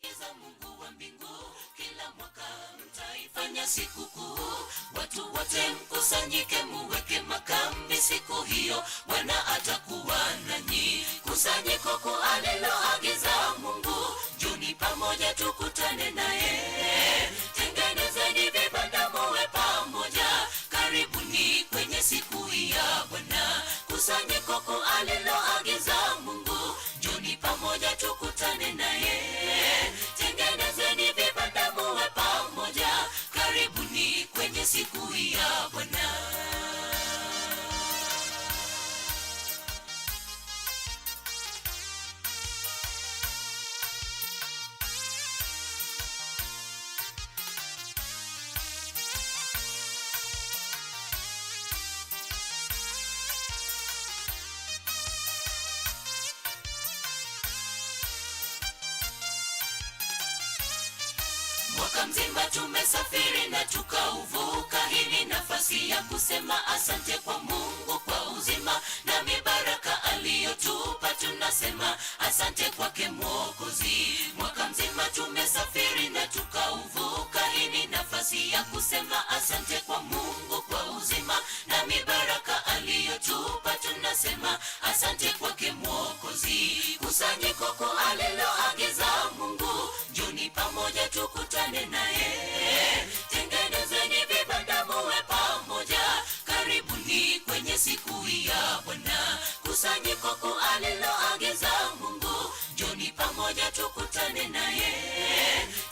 Agiza Mungu wa mbingu, kila mwaka mtaifanya sikukuu. Watu wote mkusanyike, muweke makambi siku hiyo, Bwana atakuwa nanyi. Kusanyiko kuu aliloagiza Mungu, njoni pamoja tukutane naye. Tengenezeni vibanda muwe pamoja, karibuni kwenye siku hii ya Bwana. Kusanyiko kuu aliloagiza Mungu, njoni pamoja tukutane naye. Tengenezeni vibanda muwe pamoja, karibuni kwenye siku hii ya Bwana. Mwaka mzima tumesafiri na tukauvuka. Hii ni nafasi ya kusema asante kwa Mungu kwa uzima na mibaraka aliyotupa, tunasema asante kwake Mwokozi. Mwaka mzima tumesafiri na tukauvuka. Hii ni nafasi ya kusema asante kwa Mungu kwa uzima na mibaraka aliyotupa, tunasema asante kwake Mwokozi. Kusanyiko kuu aliloagiza Mungu, njoni pamoja tukutane naye. Tengenezeni vibanda muwe pamoja, karibuni kwenye siku hii ya Bwana. Kusanyiko kuu aliloagiza Mungu, njoni pamoja tukutane naye.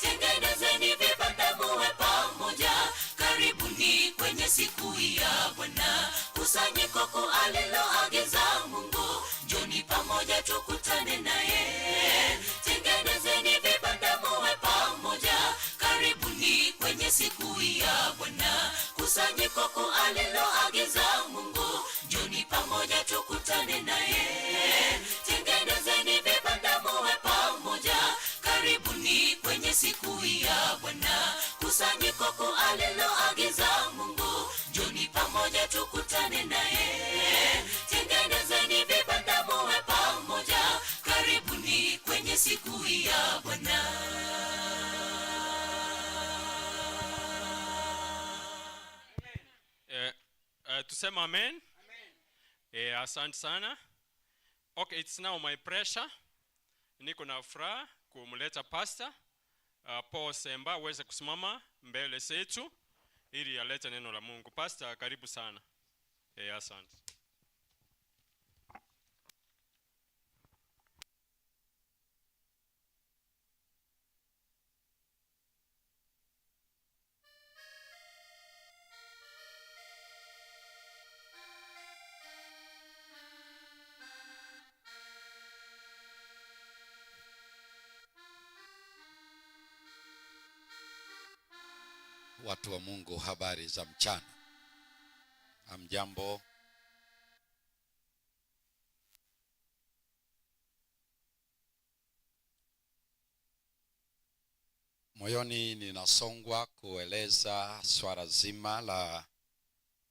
Tengenezeni vibanda muwe pamoja, karibuni kwenye siku hii ya Bwana. Kusanyiko kuu aliloagiza Mungu, njoni pamoja tukutane naye. Tengenezeni vibanda muwe pamoja, karibuni kwenye siku hii ya Bwana. Kusanyiko kuu aliloagiza Mungu, njoni pamoja tukutane naye. Tengenezeni vibanda muwe pamoja, karibuni kwenye siku hii ya Bwana. Kusanyiko kuu aliloagiza Mungu, njoni pamoja tukutane naye. Tengenezeni vibanda muwe pamoja, karibuni kwenye siku hii ya Bwana. Tuseme amen. Asante sana. Okay, it's now my pressure. Niko na furaha kumleta pastor Paul Semba aweze kusimama mbele zetu ili alete neno la Mungu. Pastor, karibu sana. Asante. Watu wa Mungu, habari za mchana. Hamjambo? Moyoni ninasongwa kueleza swala zima la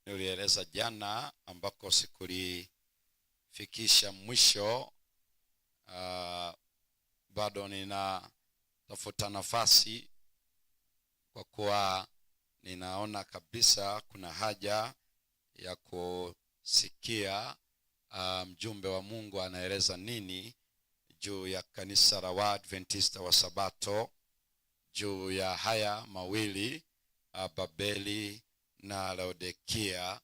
nilieleza jana, ambako sikulifikisha mwisho. Bado ninatafuta nafasi kwa kuwa ninaona kabisa kuna haja ya kusikia mjumbe wa Mungu anaeleza nini juu ya kanisa la Waadventista wa Sabato, juu ya haya mawili, Babeli na Laodikia,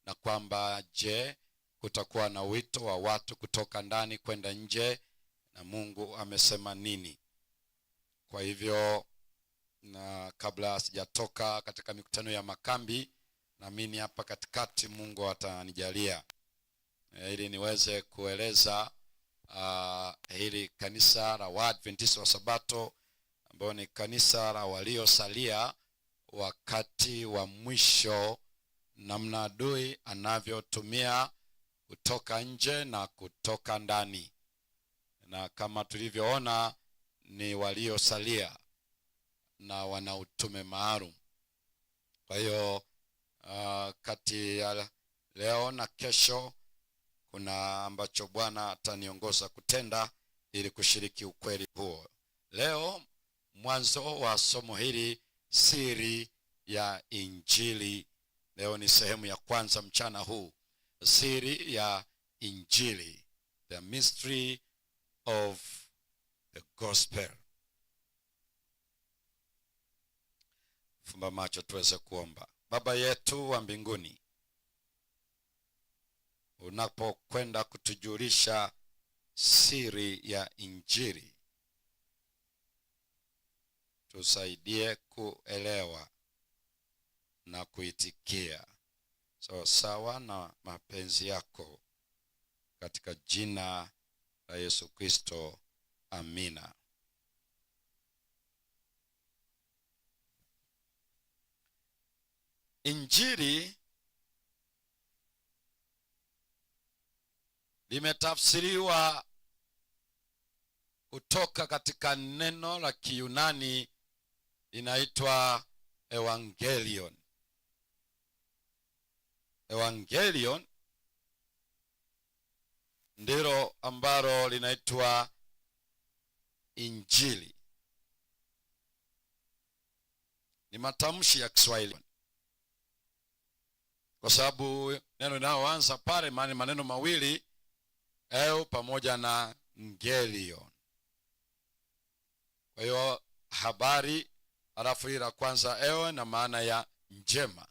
na kwamba je, kutakuwa na wito wa watu kutoka ndani kwenda nje, na Mungu amesema nini? Kwa hivyo, na kabla sijatoka katika mikutano ya makambi, naamini hapa katikati Mungu atanijalia ili niweze kueleza hili kanisa la Waadventista wa Sabato, ambao ni kanisa la waliosalia wakati wa mwisho, namna adui anavyotumia kutoka nje na kutoka ndani, na kama tulivyoona ni waliosalia na wana utume maalum. Kwa hiyo kati ya leo na kesho kuna ambacho Bwana ataniongoza kutenda ili kushiriki ukweli huo. Leo Mwanzo wa somo hili, siri ya Injili. Leo ni sehemu ya kwanza mchana huu, siri ya Injili, the mystery of the gospel. Fumba macho tuweze kuomba. Baba yetu wa mbinguni, unapokwenda kutujulisha siri ya Injili, tusaidie kuelewa na kuitikia sawa sawa na mapenzi yako, katika jina la Yesu Kristo, amina. Injili limetafsiriwa kutoka katika neno la Kiyunani linaitwa Evangelion. Evangelion ndilo ambalo linaitwa Injili. Ni matamshi ya Kiswahili, kwa sababu neno linaloanza pale maana maneno mawili, eu pamoja na ngelion. Kwa hiyo habari, halafu hili la kwanza ewe na maana ya njema.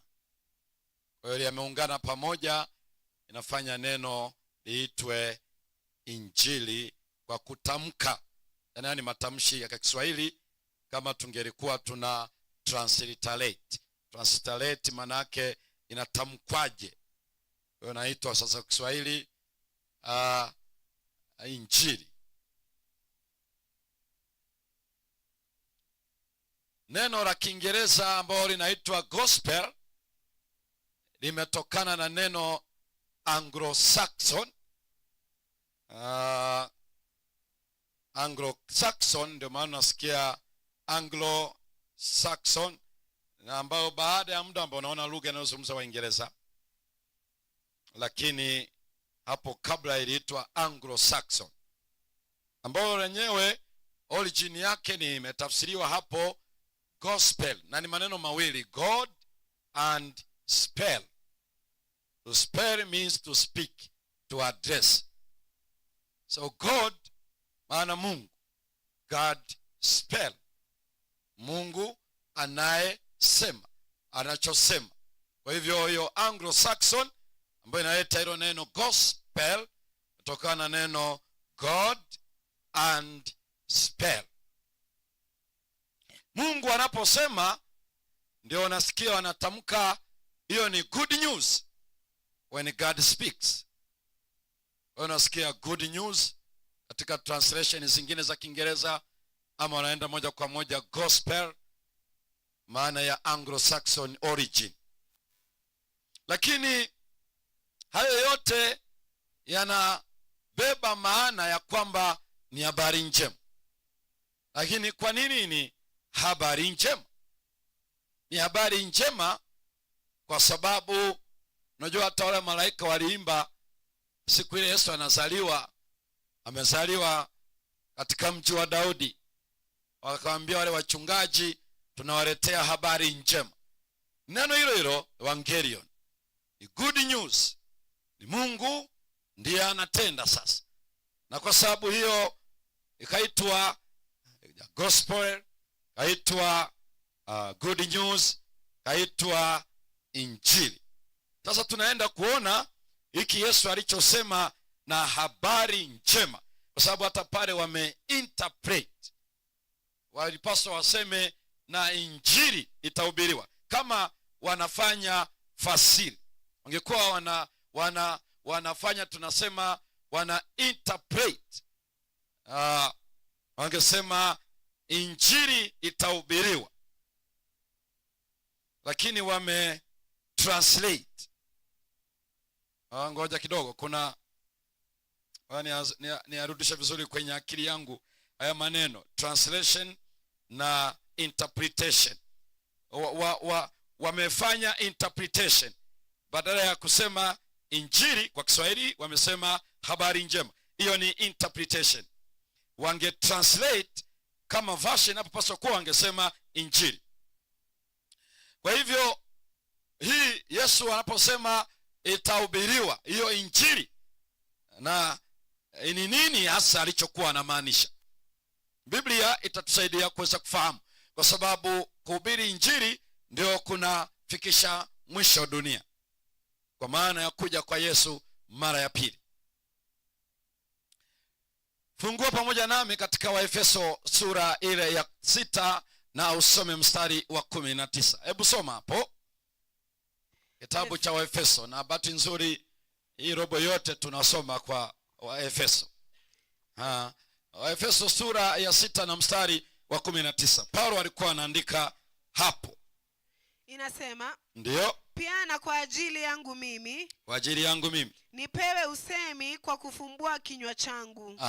Kwa hiyo yameungana pamoja, inafanya neno liitwe Injili kwa kutamka. Yaani ni matamshi ya Kiswahili kama tungelikuwa tuna transliterate. Transliterate maana yake inatamkwaje? Kwa hiyo inaitwa sasa Kiswahili Injili. Neno la Kiingereza ambalo linaitwa gospel limetokana na neno Anglo-Saxon. Anglo-Saxon ndio maana nasikia Anglo-Saxon, na ambao baada ya muda ambao unaona lugha inayozungumza Waingereza, lakini hapo kabla iliitwa Anglo-Saxon, ambao lenyewe origin yake ni imetafsiriwa hapo gospel, na ni maneno mawili, God and spell. To spell means to speak, to address. So God maana Mungu, God spell, Mungu anayesema, anachosema. Kwa hivyo hiyo Anglo-Saxon ambayo inaleta hilo neno gospel kutokana na neno God and spell. Mungu anaposema ndio wanasikia wanatamka, hiyo ni good news when God speaks. Unasikia good news katika translation zingine za Kiingereza, ama wanaenda moja kwa moja gospel, maana ya Anglo-Saxon origin. Lakini hayo yote yanabeba maana ya kwamba ni habari njema. Lakini kwa nini ni habari njema? Ni habari njema kwa sababu unajua hata wale malaika waliimba siku ile Yesu anazaliwa, amezaliwa katika mji wa Daudi. Wakawaambia wale wachungaji, tunawaletea habari njema. Neno hilo hilo Evangelion ni good news, ni Mungu ndiye anatenda sasa. Na kwa sababu hiyo ikaitwa gospel, ikaitwa good news, ikaitwa Injili. Sasa tunaenda kuona hiki Yesu alichosema na habari njema, kwa sababu hata pale wameinterpret, walipaswa waseme na Injili itahubiriwa. Kama wanafanya fasiri, wangekuwa wanafanya, tunasema wana interpret, wangesema Injili itahubiriwa, lakini wame translate. Ngoja kidogo, kuna niarudishe vizuri kwenye akili yangu haya maneno translation na interpretation. Wamefanya interpretation, badala ya kusema Injili kwa Kiswahili wamesema habari njema. Hiyo ni interpretation. Wange translate Kama version inapopaswa kuwa, wangesema injili. Kwa hivyo hii Yesu anaposema itahubiriwa hiyo injili, na ni nini hasa alichokuwa anamaanisha? Biblia itatusaidia kuweza kufahamu, kwa sababu kuhubiri injili ndio kunafikisha mwisho dunia, kwa maana ya kuja kwa Yesu mara ya pili. Fungua pamoja nami katika Waefeso sura ile ya 6 na usome mstari wa 19. Hebu soma hapo kitabu cha Waefeso. Na bahati nzuri hii robo yote tunasoma kwa Waefeso. Waefeso sura ya 6 na mstari wa 19. Paulo alikuwa anaandika hapo. Inasema, Ndiyo. Pia na kwa ajili yangu mimi, Kwa ajili yangu mimi, nipewe usemi kwa kufumbua kinywa changu,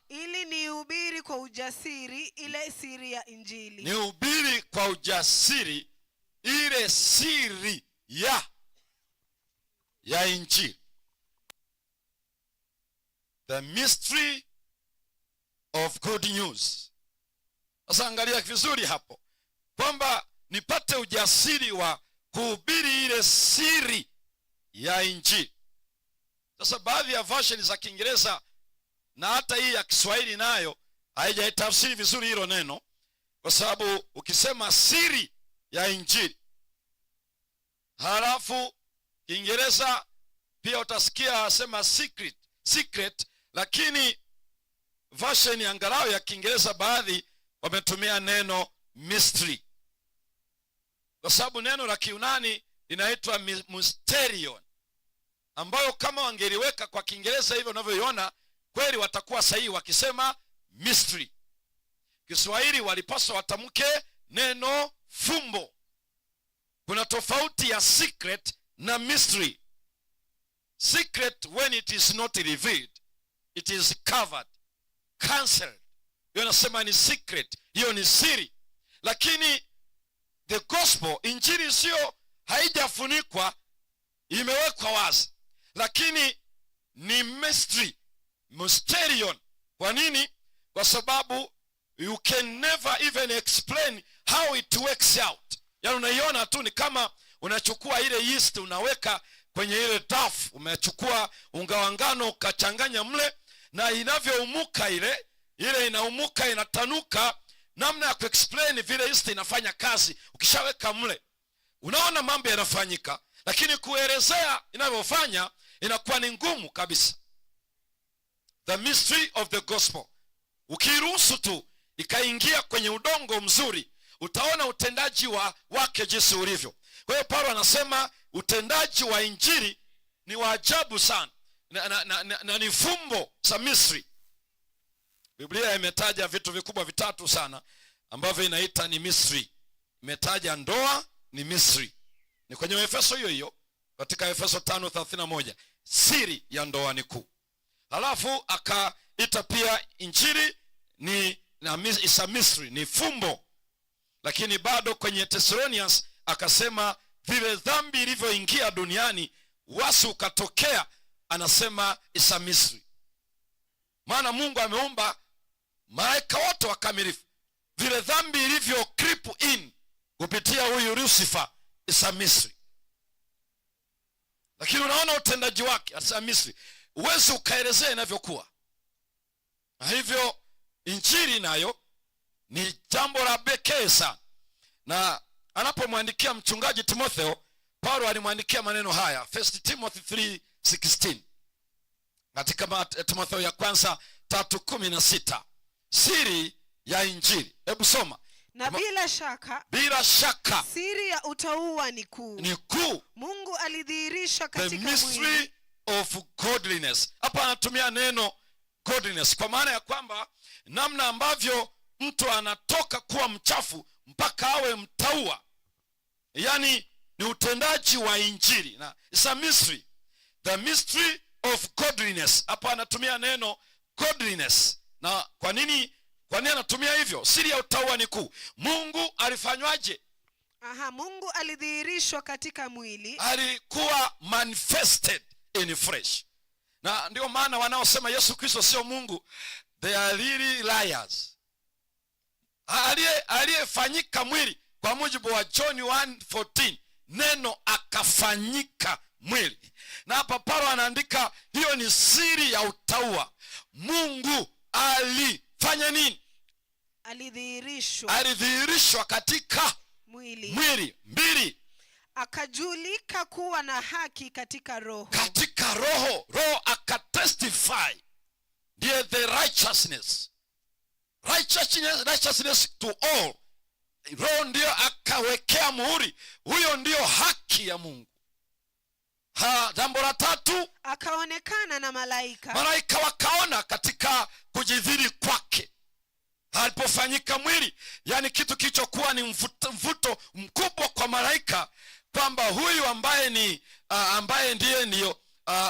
ili nihubiri kwa ujasiri ile siri ya Injili. Nihubiri kwa ujasiri ile siri ya Injili. The mystery of good news. Sasa angalia vizuri hapo kwamba nipate ujasiri wa kuhubiri ile siri ya Injili. Sasa baadhi ya version za Kiingereza na hata hii ya Kiswahili nayo haijaitafsiri vizuri hilo neno, kwa sababu ukisema siri ya Injili, halafu Kiingereza pia utasikia asema secret, secret, lakini version angalau ya Kiingereza baadhi wametumia neno mystery, kwa sababu neno la Kiunani linaitwa mysterion, ambayo kama wangeliweka kwa Kiingereza hivyo unavyoiona, kweli watakuwa sahihi wakisema mystery. Kiswahili walipaswa watamke neno fumbo. Kuna tofauti ya secret na mystery. Secret, when it is not revealed, it is covered, cancelled. Hiyo nasema ni secret, hiyo ni siri. Lakini the gospel, injili, sio haijafunikwa, imewekwa wazi, lakini ni mystery, mysterion. Kwa nini? Kwa sababu you can never even explain how it works out. Yaani unaiona tu, ni kama unachukua ile yeast unaweka kwenye ile dough, umechukua unga wa ngano ukachanganya mle, na inavyoumuka ile ile inaumuka, inatanuka. Namna ya kuexplain vile yeast inafanya kazi, ukishaweka mle unaona mambo yanafanyika, lakini kuelezea inavyofanya inakuwa ni ngumu kabisa. The mystery of the gospel, ukiruhusu tu ikaingia kwenye udongo mzuri, utaona utendaji wake jinsi ulivyo. Kwa hiyo Paulo anasema utendaji wa injili ni wa ajabu sana na ni fumbo za mystery. Biblia imetaja vitu vikubwa vitatu sana ambavyo inaita ni mystery. Imetaja ndoa ni mystery, ni kwenye Efeso hiyo hiyo, katika Efeso 5:31, siri ya ndoa ni kuu. Halafu akaita pia injili ni na is a mystery, ni fumbo. Lakini bado kwenye Thessalonians akasema vile dhambi ilivyoingia duniani, uasi ukatokea, anasema is a mystery. Maana Mungu ameumba malaika wote wakamilifu, vile dhambi ilivyo creep in kupitia huyu Lucifer is a mystery. Lakini unaona utendaji wake is a mystery, huwezi ukaelezea inavyokuwa. Na hivyo injili nayo ni jambo la pekee sana. Na anapomwandikia mchungaji Timotheo, Paulo alimwandikia maneno haya, 1 Timothy 3:16, katika Timotheo ya kwanza 3:16, siri ya injili. Hebu soma. Na bila shaka, Bila shaka, siri ya utauwa ni kuu. Ni kuu. Mungu alidhihirisha The katika mwili. Mystery of godliness. Hapa anatumia neno godliness kwa maana ya kwamba namna ambavyo mtu anatoka kuwa mchafu mpaka awe mtaua, yaani ni utendaji wa injili, na it's a mystery, the mystery of godliness. Hapa anatumia neno godliness. Na kwa nini anatumia hivyo? Siri ya utauwa ni kuu. Mungu alifanywaje? Aha, Mungu alidhihirishwa katika mwili. Alikuwa manifested in flesh. Na ndio maana wanaosema Yesu Kristo sio Mungu, they are really liars. Aliyefanyika mwili kwa mujibu wa John 1:14, neno akafanyika mwili. Na hapa Paulo anaandika hiyo ni siri ya utauwa. Mungu alifanya nini? Alidhihirishwa. Alidhihirishwa katika mwili. Mwili. 2, akajulika kuwa na haki katika roho. Katika roho. Roho akatestify ndiye the righteousness. Righteousness, righteousness to all. Roho ndiyo akawekea muhuri. Huyo ndiyo haki ya Mungu. Jambo la 3, akaonekana na malaika. Malaika wakaona katika kujidhiri kwake alipofanyika mwili, yani kitu kilichokuwa ni mvuto mkubwa kwa malaika, kwamba huyu ambaye ni ambaye ndiye ndio,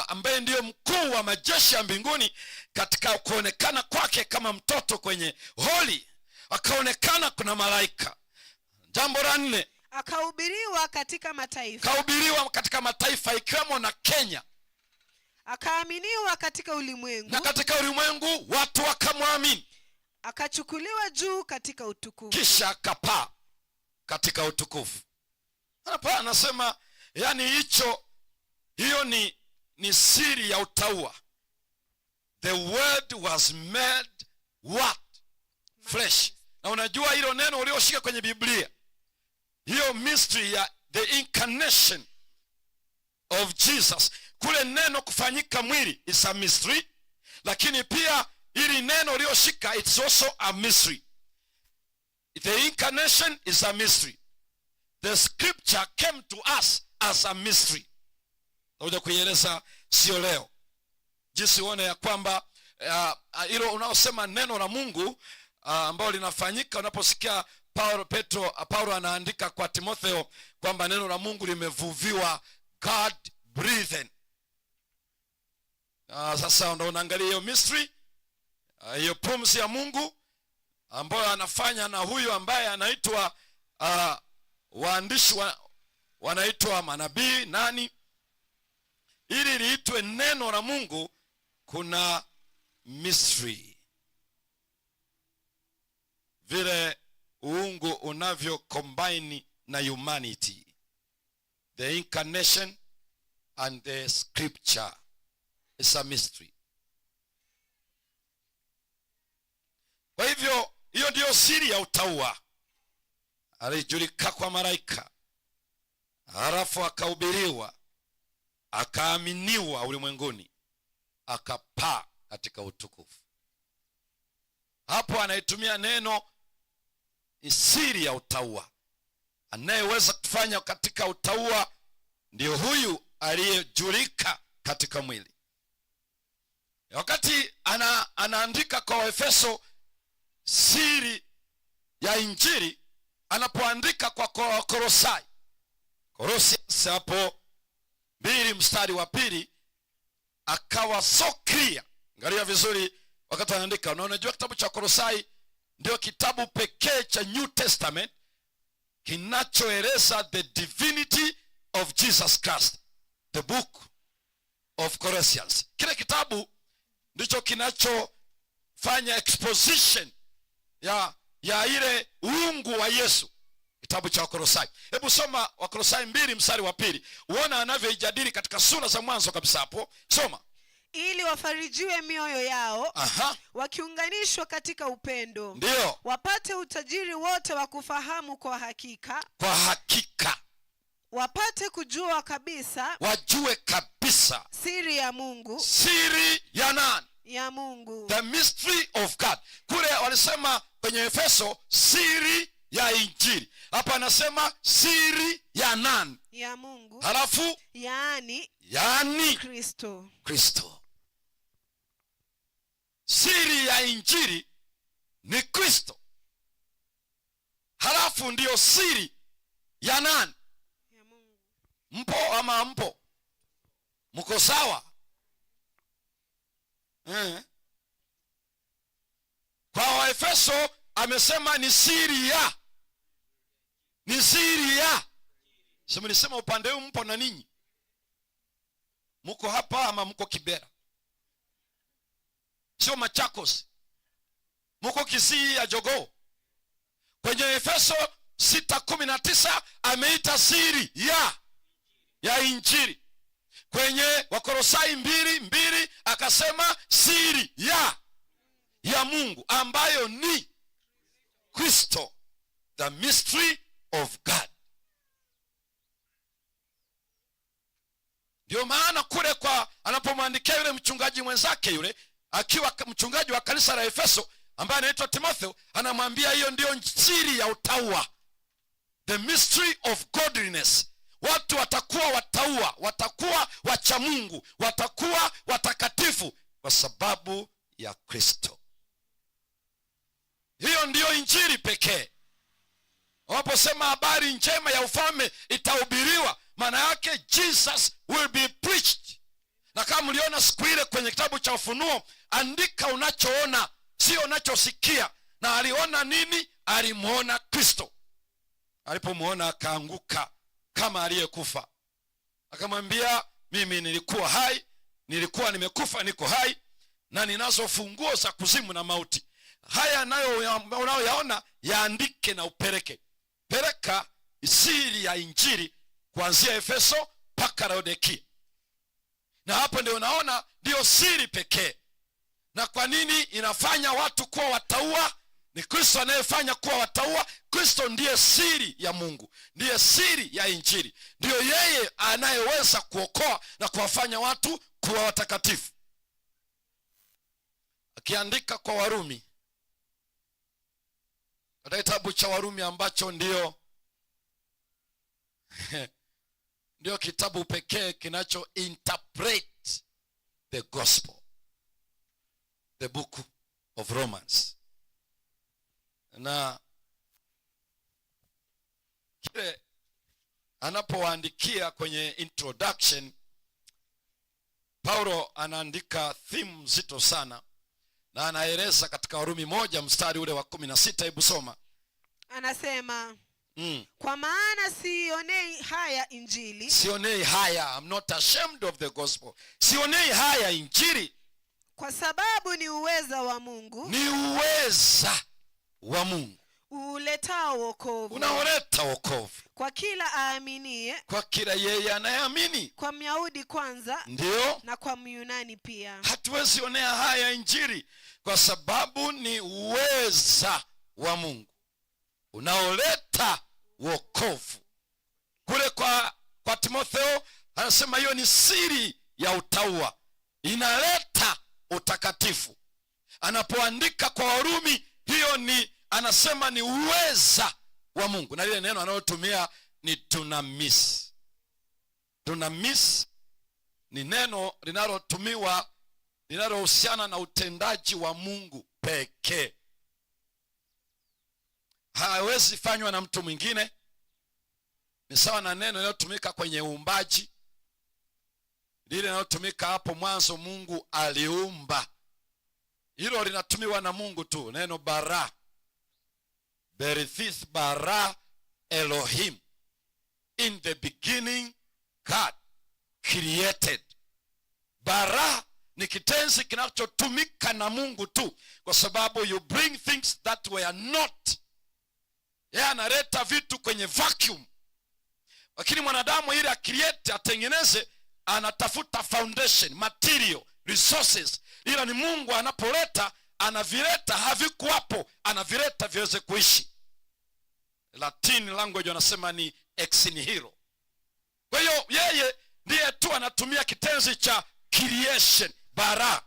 ambaye ndiyo mkuu wa majeshi ya mbinguni, katika kuonekana kwake kama mtoto kwenye holi akaonekana kuna malaika. Jambo la 4, akahubiriwa katika mataifa. Kahubiriwa katika mataifa ikiwemo na Kenya. Akaaminiwa katika ulimwengu. Na katika ulimwengu watu wakamwamini. Akachukuliwa juu katika utukufu. Kisha akapaa katika utukufu. Hapa anasema yani hiyo ni siri ya utauwa. The word was made what? Flesh. Na unajua hilo neno ulioshika kwenye Biblia, hiyo mystery ya the incarnation of Jesus, kule neno kufanyika mwili is a mystery, lakini pia ili neno ulioshika it's also a mystery. The incarnation is a mystery. The scripture came to us as a mystery. Nakuja kuieleza sio leo. Jinsi uone ya kwamba hilo unaosema neno la Mungu ambalo linafanyika unaposikia Paulo anaandika kwa Timotheo kwamba neno la Mungu limevuviwa, God breathed. Sasa ndio unaangalia hiyo mystery, hiyo pumzi ya Mungu ambayo anafanya na huyu ambaye anaitwa, waandishi wanaitwa manabii nani, ili liitwe neno la Mungu kuna mystery. Vile uungu unavyo combine na humanity, the incarnation and the scripture is a mystery. Kwa hivyo hiyo ndiyo siri ya utauwa. Alijulika kwa malaika, halafu akahubiriwa, akaaminiwa ulimwenguni, akapaa katika utukufu. Hapo anaitumia neno siri ya utauwa. Anayeweza kufanya katika utauwa ndio huyu aliyejulika katika mwili. Wakati anaandika kwa Waefeso siri ya Injili, anapoandika kwa Kolosai, Kolosai hapo 2 mstari wa 2, akawa so clear. Angalia vizuri wakati anaandika. Na unajua kitabu cha Kolosai ndio kitabu pekee cha New Testament kinachoeleza the divinity of Jesus Christ, the book of Colossians. Kile kitabu ndicho kinachofanya exposition ya ile uungu wa Yesu, kitabu cha Wakolosai. Hebu soma Wakolosai 2 mstari wa 2, uone anavyoijadili katika sura za mwanzo kabisa hapo. Soma. Ili wafarijiwe mioyo yao, wakiunganishwa katika upendo, wapate utajiri wote wa kufahamu kwa hakika, kwa hakika wapate kujua kabisa, wajue kabisa siri ya Mungu. Siri ya nani? Ya Mungu. The mystery of God. Kule walisema kwenye Efeso siri ya Injili, hapa anasema siri ya nani? Ya Mungu. Halafu yaani yaani Kristo. Kristo. Siri ya Injili ni Kristo. Halafu ndio siri ya nani? Ya Mungu. Mpo ama mpo? Mko sawa? Kwa Waefeso amesema ni siri ya, ni siri ya. Sema nilisema upande huu mpo na ninyi. Mko hapa ama mko Kibera? Sio Machakos. Mko Kisii ya Jogoo. Kwenye Efeso 6:19 ameita siri ya Injili. Kwenye Wakolosai 2:2 akasema siri ya Mungu ambayo ni Kristo, the mystery of God. Ndio maana kule kwa anapomwandikia yule mchungaji mwenzake yule, akiwa mchungaji wa kanisa la Efeso ambaye anaitwa Timotheo, anamwambia hiyo ndio siri ya utauwa, the mystery of godliness. Watu watakuwa wataua, watakuwa wacha Mungu, watakuwa watakatifu kwa sababu ya Kristo. Hiyo ndiyo injili pekee. Wanaposema habari njema ya ufalme itahubiriwa, maana yake Jesus will be preached. Na kama mliona siku ile kwenye kitabu cha Ufunuo, andika unachoona, sio unachosikia. Na aliona nini? Alimuona Kristo. Alipomuona akaanguka kama aliyekufa. Akamwambia, mimi nilikuwa hai, nilikuwa nimekufa, niko hai, na ninazo funguo za kuzimu na mauti. Haya nayo unayoyaona yaandike na upeleke. Peleka siri ya injili kuanzia Efeso mpaka Laodikia. Na hapo ndio unaona ndio siri pekee. Na kwa nini inafanya watu kuwa wataua? Ni Kristo anayefanya kuwa wataua. Kristo ndiye siri ya Mungu, ndiye siri ya injili, ndiyo yeye anayeweza kuokoa na kuwafanya watu kuwa watakatifu. Akiandika kwa Warumi, katika kitabu cha Warumi ambacho ndio ndio kitabu pekee kinacho interpret the gospel, the book of Romans. Na kile anapoandikia kwenye introduction, Paulo anaandika theme nzito sana, na anaeleza katika Warumi 1 mstari ule wa 16. Hebu soma. Anasema, kwa maana sionei haya injili. Sionei haya, I'm not ashamed of the gospel. Sionei haya injili, kwa sababu ni uweza wa Mungu. Ni uweza wa Mungu uletao wokovu. Unaoleta wokovu kwa kila aaminie, kwa kila yeye anayeamini, kwa Myahudi kwanza, ndio, na kwa Myunani pia. Hatuwezi onea haya injili kwa sababu ni uweza wa Mungu unaoleta wokovu. Kule kwa Timotheo anasema hiyo ni siri ya utauwa, inaleta utakatifu. Anapoandika kwa Warumi, hiyo ni, anasema ni uweza wa Mungu. Na lile neno analotumia ni dunamis. Dunamis ni neno linalotumiwa, linalohusiana na utendaji wa Mungu pekee. Hawezi fanywa na mtu mwingine. Ni sawa na neno linalotumika kwenye uumbaji, lile linalotumika hapo mwanzo, Mungu aliumba. Hilo linatumiwa na Mungu tu, neno bara, berithith bara Elohim. In the beginning God created. Bara ni kitenzi kinachotumika na Mungu tu, kwa sababu you bring things that were not. Yeye analeta vitu kwenye vacuum. Lakini mwanadamu ili acreate, atengeneze, anatafuta foundation, material, resources. Ila ni Mungu anapoleta, anavileta havikuwapo, anavileta viweze kuishi. Latin language wanasema ni ex nihilo. Kwa hiyo yeye ndiye tu anatumia kitenzi cha creation, bara.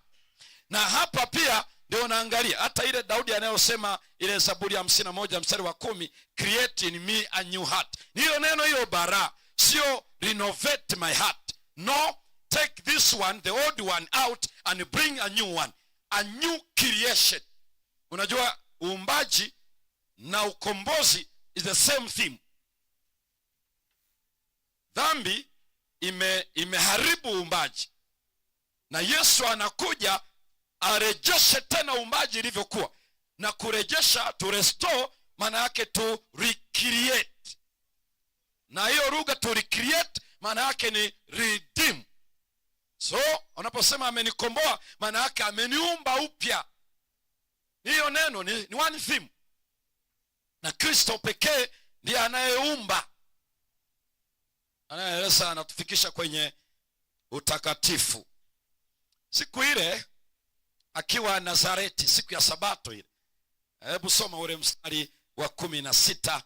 Na hapa pia ndio unaangalia hata ile Daudi anayosema ile Zaburi ya 51 mstari wa 10, create in me a new heart. Ni hilo neno hilo bara, sio renovate my heart. No, take this one, the old one out and bring a new one, a new creation. Unajua uumbaji na ukombozi is the same thing. Dhambi imeharibu uumbaji, na Yesu anakuja arejeshe tena uumbaji ilivyokuwa. Na kurejesha, to restore, maana yake to recreate. Na hiyo lugha to recreate maana yake ni redeem. So unaposema amenikomboa, maana yake ameniumba upya. Hiyo neno ni one theme. Na Kristo pekee ndiye anayeumba, anayeeleza, anatufikisha kwenye utakatifu. Siku ile akiwa Nazareti, siku ya Sabato ile, hebu soma ule mstari wa 16,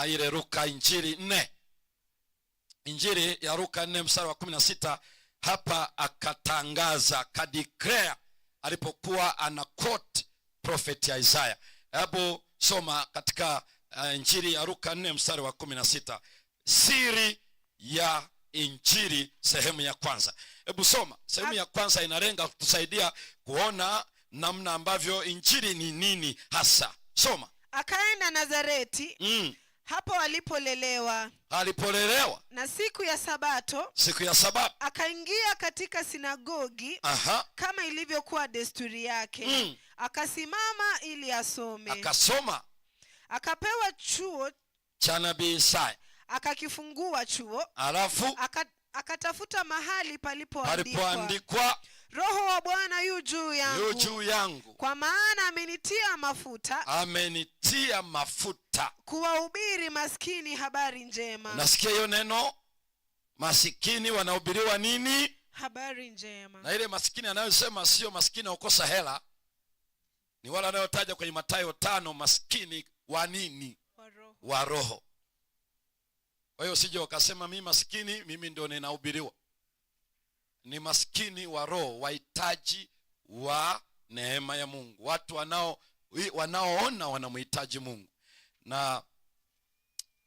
ile Luka Injili 4. Injili ya Luka 4 mstari wa 16. Hapa akatangaza, akadeclare alipokuwa ana quote prophet Isaiah. Hebu soma katika Injili ya Luka 4 mstari wa 16. Siri ya Injili sehemu ya kwanza. Hebu soma sehemu ya kwanza, inalenga kutusaidia kuona namna ambavyo Injili ni nini hasa. Soma. Akaenda Nazareti, hapo alipolelewa. Alipolelewa. Na siku ya Sabato, Siku ya Sabato. akaingia katika sinagogi, kama ilivyokuwa desturi yake. Akasimama ili asome. Akasoma. Akapewa chuo cha nabii Isaya. Akakifungua chuo. Alafu Akatafuta mahali palipoandikwa. Palipoandikwa, Roho wa Bwana yu juu yangu. Yu juu yangu. Kwa maana amenitia mafuta. Amenitia mafuta. Kuwahubiri maskini habari njema. Nasikia hiyo neno, masikini wanahubiriwa nini? Habari njema. Na ile masikini anayosema sio masikini wakosa hela, ni wale anayotaja kwenye Mathayo 5, masikini wa nini? Wa roho. Wa roho. Kwa hiyo usije ukasema mimi masikini, mimi ndio ninahubiriwa. Ni masikini wa roho, wahitaji wa neema ya Mungu, watu wanaoona wanamhitaji Mungu. Na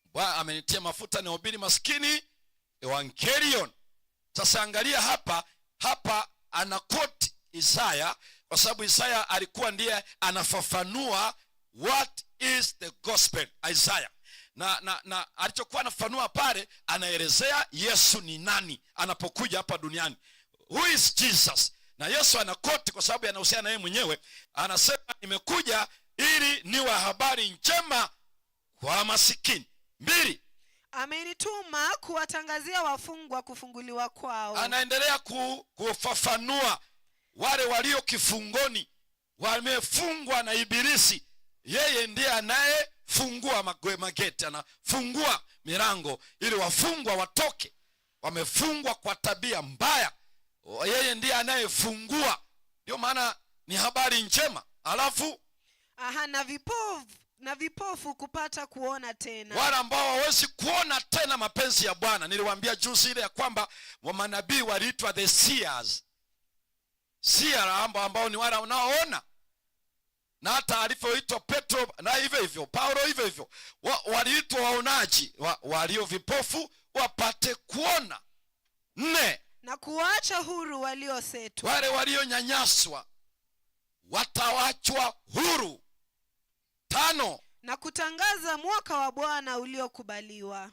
Bwana amenitia mafuta nihubiri maskini evangelion. Sasa angalia hapa, hapa ana quote Isaya, kwa sababu Isaya alikuwa ndiye anafafanua what is the gospel, Isaya. Na alichokuwa anafafanua pale, anaelezea Yesu ni nani anapokuja hapa duniani. Who is Jesus? Na Yesu anakoti kwa sababu anahusiana na yeye mwenyewe. Anasema nimekuja ili niwe habari njema kwa masikini. 2, Amenituma kuwatangazia wafungwa kufunguliwa kwao. Anaendelea kufafanua wale walio kifungoni, wamefungwa na ibilisi. Yeye ndiye anayefungua mageti, anafungua milango ili wafungwa watoke. Wamefungwa kwa tabia mbaya, yeye ndiye anayefungua. Ndio maana ni habari njema. Alafu na vipofu, na vipofu kupata kuona tena. Wale ambao hawawezi kuona tena mapenzi ya Bwana. Niliwaambia juzi ile ya kwamba wa manabii waliitwa the seers. Seer ambao ni wale wanaoona. Na hata alivyoitwa Petro na hivyo hivyo, Paulo hivyo hivyo. Waliitwa waonaji, walio vipofu wapate kuona. 4, na kuwaacha huru waliosetwa. Wale walionyanyaswa watawachwa huru. 5, na kutangaza mwaka wa Bwana uliokubaliwa.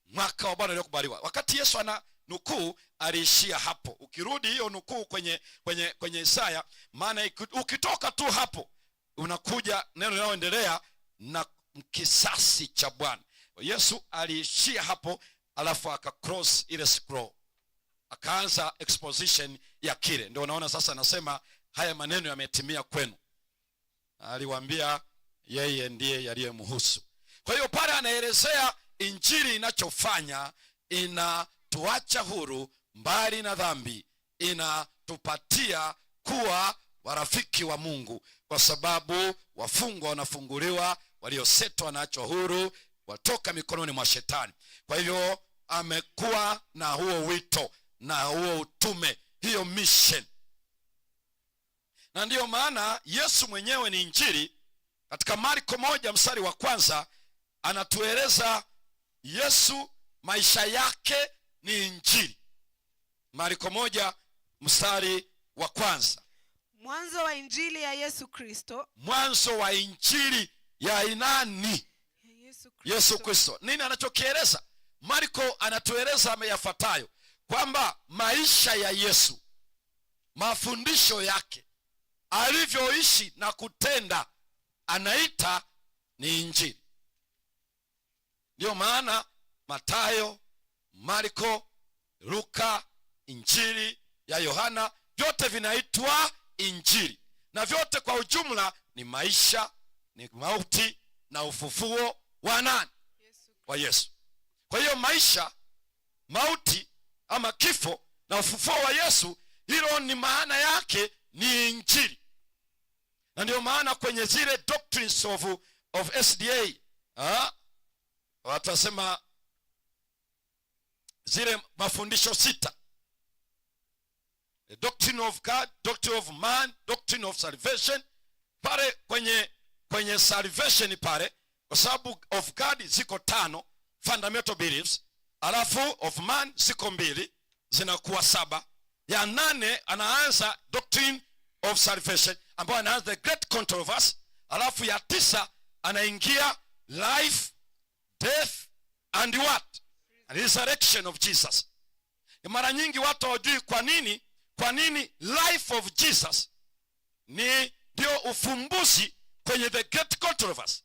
Mwaka wa Bwana uliokubaliwa. Wakati Yesu ana nukuu aliishia hapo. Ukirudi hiyo nukuu kwenye Isaya, maana ukitoka tu hapo unakuja neno linaloendelea na kisasi cha Bwana. Yesu aliishia hapo, alafu aka cross ile scroll, akaanza exposition ya kile. Ndio unaona sasa anasema haya maneno yametimia kwenu. Aliwaambia yeye ndiye yaliyemhusu. Kwa hiyo pale anaelezea injili inachofanya, inatuacha huru mbali na dhambi, inatupatia kuwa warafiki wa Mungu, kwa sababu wafungwa wanafunguliwa, waliosetwa wanaachwa huru, watoka mikononi mwa shetani. Kwa hiyo amekuwa na huo wito na huo utume, hiyo mission. Na ndiyo maana Yesu mwenyewe ni injili. Katika Marko 1 mstari wa kwanza anatueleza Yesu maisha yake ni injili. Marko 1 mstari wa kwanza. Mwanzo wa injili ya Yesu Kristo. Mwanzo wa injili ya nani? Ya Yesu Kristo. Yesu Kristo. Nini anachokieleza? Marko anatueleza yafuatayo, kwamba maisha ya Yesu, mafundisho yake, alivyoishi na kutenda, anaita ni injili. Ndio maana Mathayo, Marko, Luka, Injili ya Yohana, vyote vinaitwa injili. Na vyote kwa ujumla ni maisha, ni mauti na ufufuo wa nani? Wa Yesu. Kwa hiyo maisha, mauti ama kifo na ufufuo wa Yesu, hilo ni maana yake ni injili. Na ndio maana kwenye zile doctrines of SDA, watasema zile mafundisho 6, the doctrine of God, doctrine of man, doctrine of salvation. Pale kwenye salvation pale, kwa sababu of God ziko 5 fundamental beliefs, alafu of man ziko 2, zinakuwa 7. Ya 8 anaanza doctrine of salvation, ambayo anaanza the great controversy. Alafu ya 9 anaingia life, death and what? Resurrection of Jesus. Mara nyingi watu hawajui kwa nini life of Jesus ni ndio ufumbuzi kwenye the great controversy.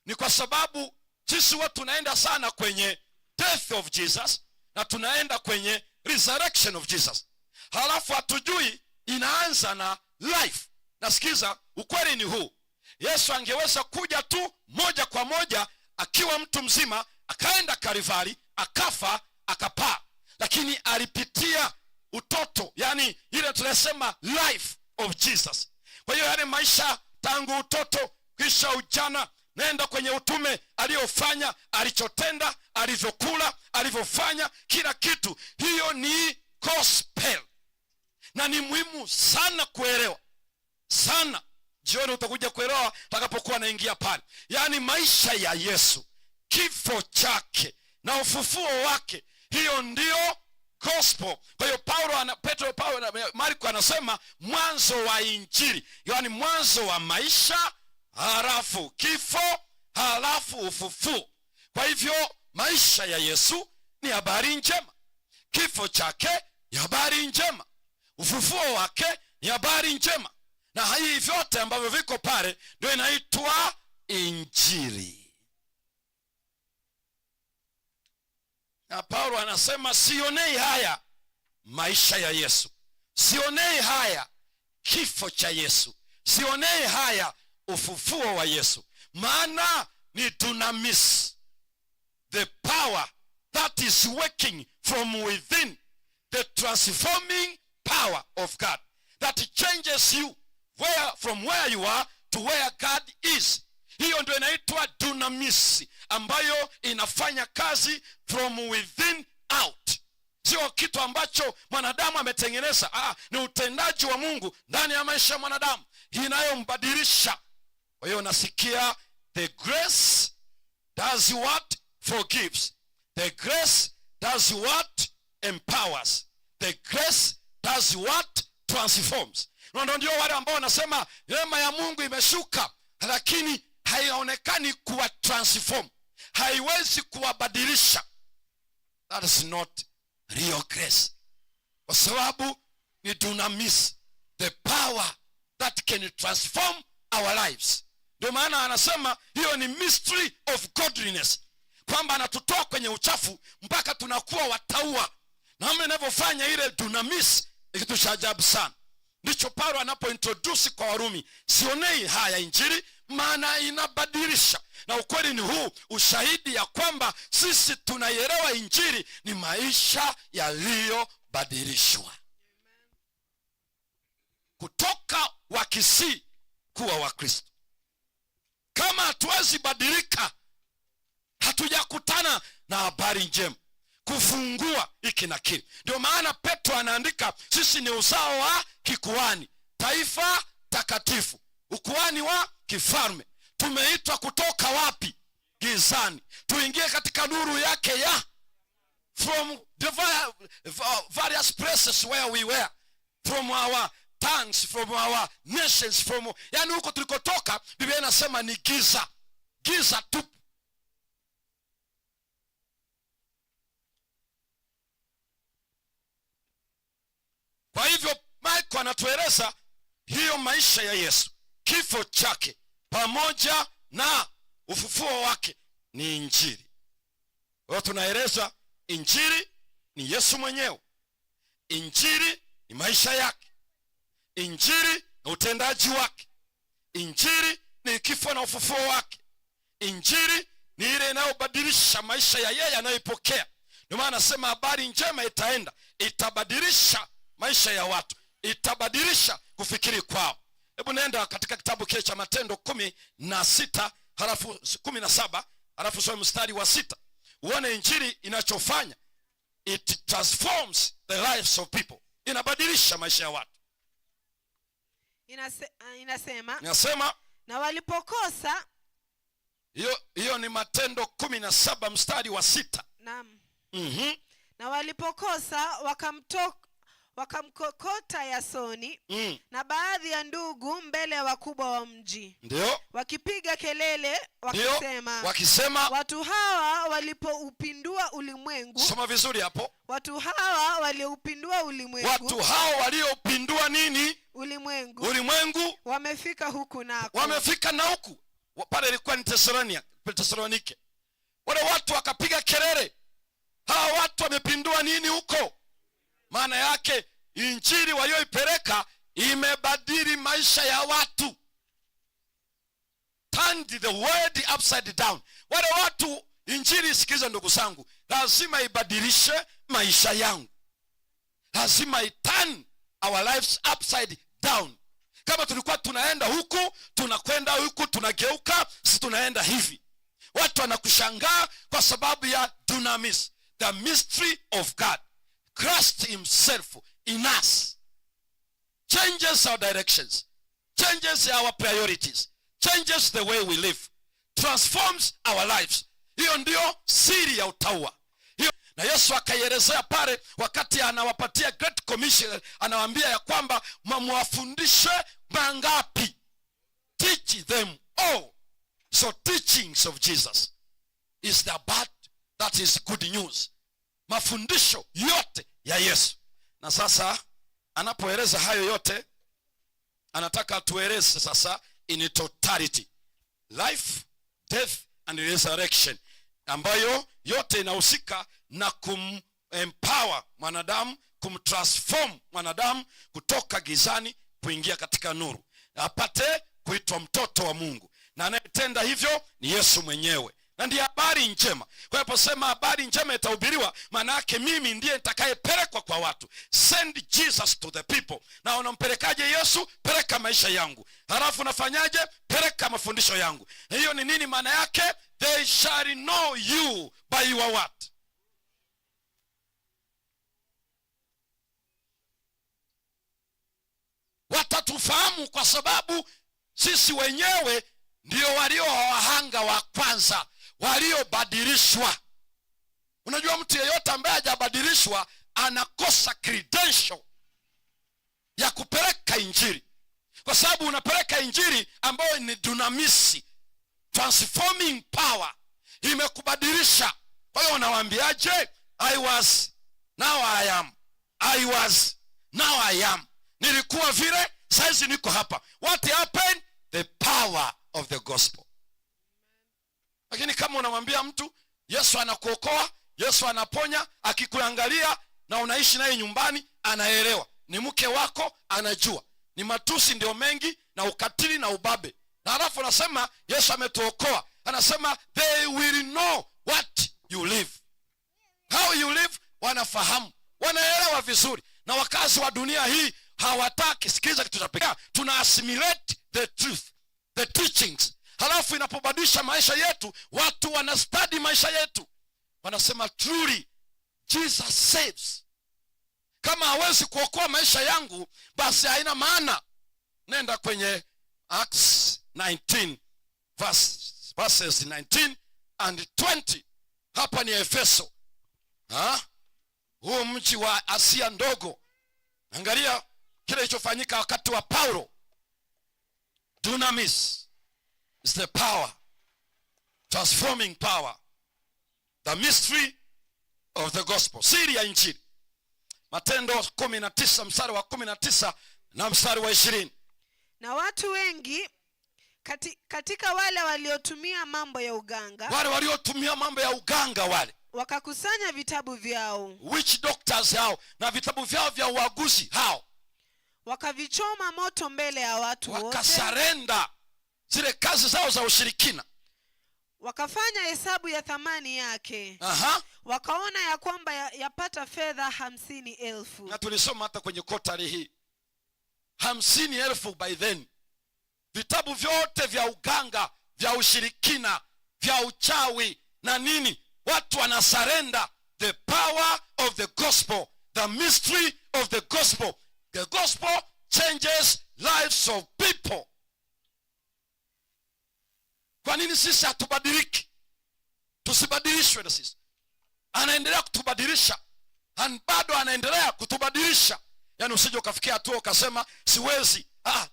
Ni kwa sababu sisi watu tunaenda sana kwenye death of Jesus na tunaenda kwenye resurrection of Jesus, halafu hatujui inaanza na life. Nasikiza, ukweli ni huu: Yesu angeweza kuja tu moja kwa moja akiwa mtu mzima, akaenda Kalvari, akafa, akapaa, lakini alipitia utoto, yani ile tunasema life of Jesus. Kwa hiyo yale maisha tangu utoto kisha ujana, nenda kwenye utume, aliyofanya, alichotenda, alivyokula, alivyofanya, kila kitu, hiyo ni gospel. Na ni muhimu sana kuelewa sana. Jioni utakuja kuelewa utakapokuwa naingia pale. Yani maisha ya Yesu, kifo chake na ufufuo wake, hiyo ndio gospel. Kwa hiyo Paulo ana, Petro, Paulo na Marko anasema mwanzo wa injili, yani mwanzo wa maisha, halafu kifo, halafu ufufuo. Kwa hivyo maisha ya Yesu ni habari njema, kifo chake ni habari njema, ufufuo wake ni habari njema, na hii vyote ambavyo viko pale ndio inaitwa injili. Na Paulo anasema sionei haya maisha ya Yesu, sionei haya kifo cha Yesu, sionei haya ufufuo wa Yesu, maana ni dunamis, the power that is working from within, the transforming power of God that changes you from where you are to where God is. Hiyo ndio inaitwa dunamis, ambayo inafanya kazi from within out. Sio kitu ambacho mwanadamu ametengeneza, ni utendaji wa Mungu ndani ya maisha ya mwanadamu inayombadilisha. Kwa hiyo nasikia the grace does what? Forgives. The grace does what? Empowers. The grace does what? Transforms. Na ndio wale ambao wanasema neema ya Mungu imeshuka lakini haionekani kuwa transform, haiwezi kuwabadilisha. That is not real grace, kwa sababu ni dunamis, the power that can transform our lives. Ndio maana anasema hiyo ni mystery of godliness, kwamba anatutoa kwenye uchafu mpaka tunakuwa wataua. Na namna inavyofanya ile dunamis ni kitu cha ajabu sana. Ndicho Paulo anapointroduce kwa Warumi, sionei haya injili maana inabadilisha. Na ukweli ni huu, ushahidi ya kwamba sisi tunaielewa injili ni maisha yaliyobadilishwa kutoka Wakisii kuwa Wakristo. Kama hatuwezi badilika, hatujakutana na habari njema kufungua hiki na kile. Ndio maana Petro anaandika sisi ni uzao wa kikuhani, taifa takatifu, ukuhani wa kifalme. Tumeitwa kutoka wapi? Gizani, tuingie katika nuru yake ya from the various places where we were, from our tongues, from our nations, from yani huko tulikotoka. Biblia inasema ni giza, giza tupu. Kwa hivyo Marko anatueleza hiyo maisha ya Yesu, kifo chake pamoja na ufufuo wake ni injili. Kwa hiyo tunaeleza injili ni Yesu mwenyewe, injili ni maisha yake, injili ni utendaji wake, injili ni kifo na ufufuo wake, Injili ni ile inayobadilisha maisha ya yeye anayeipokea. Ndio maana anasema habari njema itaenda, itabadilisha maisha ya watu, itabadilisha kufikiri kwao. Hebu nenda katika kitabu kile cha Matendo 16 halafu 17 halafu soma mstari wa 6, uone injili inachofanya. It transforms the lives of people, inabadilisha maisha ya watu. Inasema, Inasema, na walipokosa. Hiyo ni Matendo 17 mstari wa 6. Naam. Na walipokosa wakamkokota Yasoni na baadhi ya ndugu mbele ya wakubwa wa mji. Wakipiga kelele wakisema, Wakisema, watu hawa walipoupindua ulimwengu. Soma vizuri hapo. Watu hawa walioupindua ulimwengu. Watu hao walioupindua nini? Ulimwengu. Ulimwengu. Wamefika huku nako. Wamefika na huku. Pale ilikuwa ni Tesalonike. Wale watu wakapiga kelele, hawa watu wamepindua nini huko? Maana yake injili walioipeleka imebadili maisha ya watu. Turned the world upside down. Wale watu, injili, sikiza ndugu zangu, lazima ibadilishe maisha yangu. Lazima iturn our lives upside down. Kama tulikuwa tunaenda huku, tunakwenda huku, tunageuka, si tunaenda hivi. Watu wanakushangaa kwa sababu ya dunamis, the mystery of God. Christ himself in us changes our directions, changes our priorities, changes the way we live, transforms our lives. Hiyo ndio siri ya utauwa. Hiyo, na Yesu akaielezea pale wakati anawapatia Great Commission, anawaambia ya kwamba mwafundishe mangapi? Teach them all. So teachings of Jesus is the bad, that is good news. Mafundisho yote ya Yesu. Na sasa anapoeleza hayo yote, anataka atueleze sasa in totality life, death and resurrection, ambayo yote inahusika na kumempower mwanadamu, kumtransform mwanadamu kutoka gizani kuingia katika nuru, apate kuitwa mtoto wa Mungu. Na anayetenda hivyo ni Yesu mwenyewe. Na ndiye habari njema. Kwa hiyo anaposema habari njema itahubiriwa, maana yake mimi ndiye nitakayepelekwa kwa watu. Send Jesus to the people. Na unampelekaje Yesu? Peleka maisha yangu. Halafu unafanyaje? Peleka mafundisho yangu. Na hiyo ni nini maana yake? They shall know you by your what? Watatufahamu kwa sababu sisi wenyewe ndio walio wahanga wa kwanza, waliobadilishwa. Unajua mtu yeyote ambaye hajabadilishwa anakosa credential ya kupeleka injili. Kwa sababu unapeleka injili ambayo ni dunamisi, transforming power, imekubadilisha. Kwa hiyo unawaambiaje? I was, now I am. I was, now I am. Nilikuwa vile, saizi niko hapa. What happened? The power of the gospel. Lakini kama unamwambia mtu Yesu anakuokoa, Yesu anaponya, akikuangalia na unaishi naye nyumbani, anaelewa. Ni mke wako, anajua. Ni matusi ndio mengi na ukatili na ubabe. Na halafu anasema Yesu ametuokoa. Anasema they will know what you live. How you live, wanafahamu. Wanaelewa vizuri. Na wakazi wa dunia hii hawataki. Sikiliza kitu cha pekee. Tuna assimilate the truth, the teachings. Halafu inapobadilisha maisha yetu, watu wanastudy maisha yetu. Wanasema truly Jesus saves. Kama hawezi kuokoa maisha yangu, basi haina maana. Nenda kwenye Acts 19 verses 19 and 20. Hapa ni Efeso. Ha? Huu mji wa Asia ndogo. Angalia kile kilichofanyika wakati wa Paulo. Dunamis is the power, transforming power, the mystery of the gospel, siri ya injili. Matendo 19 mstari wa 19 na mstari wa 20. Na watu wengi katika wale waliotumia mambo ya uganga, wale waliotumia mambo ya uganga wale wakakusanya vitabu vyao, witch doctors hao na vitabu vyao vya uaguzi hao, wakavichoma moto mbele ya watu wote, wakasarenda zile kazi zao za ushirikina. Wakafanya hesabu ya thamani yake. Wakaona ya kwamba yapata fedha 50,000. Na tulisoma hata kwenye kotari hii 50,000 by then. Vitabu vyote vya uganga, vya ushirikina, vya uchawi na nini, watu wanasurrender the power of the gospel, the mystery of the gospel. The gospel changes lives of people. Kwa nini sisi hatubadiliki? Tusibadilishwe na sisi. Anaendelea kutubadilisha. And bado anaendelea kutubadilisha. Yaani usije ukafikia hatua ukasema siwezi.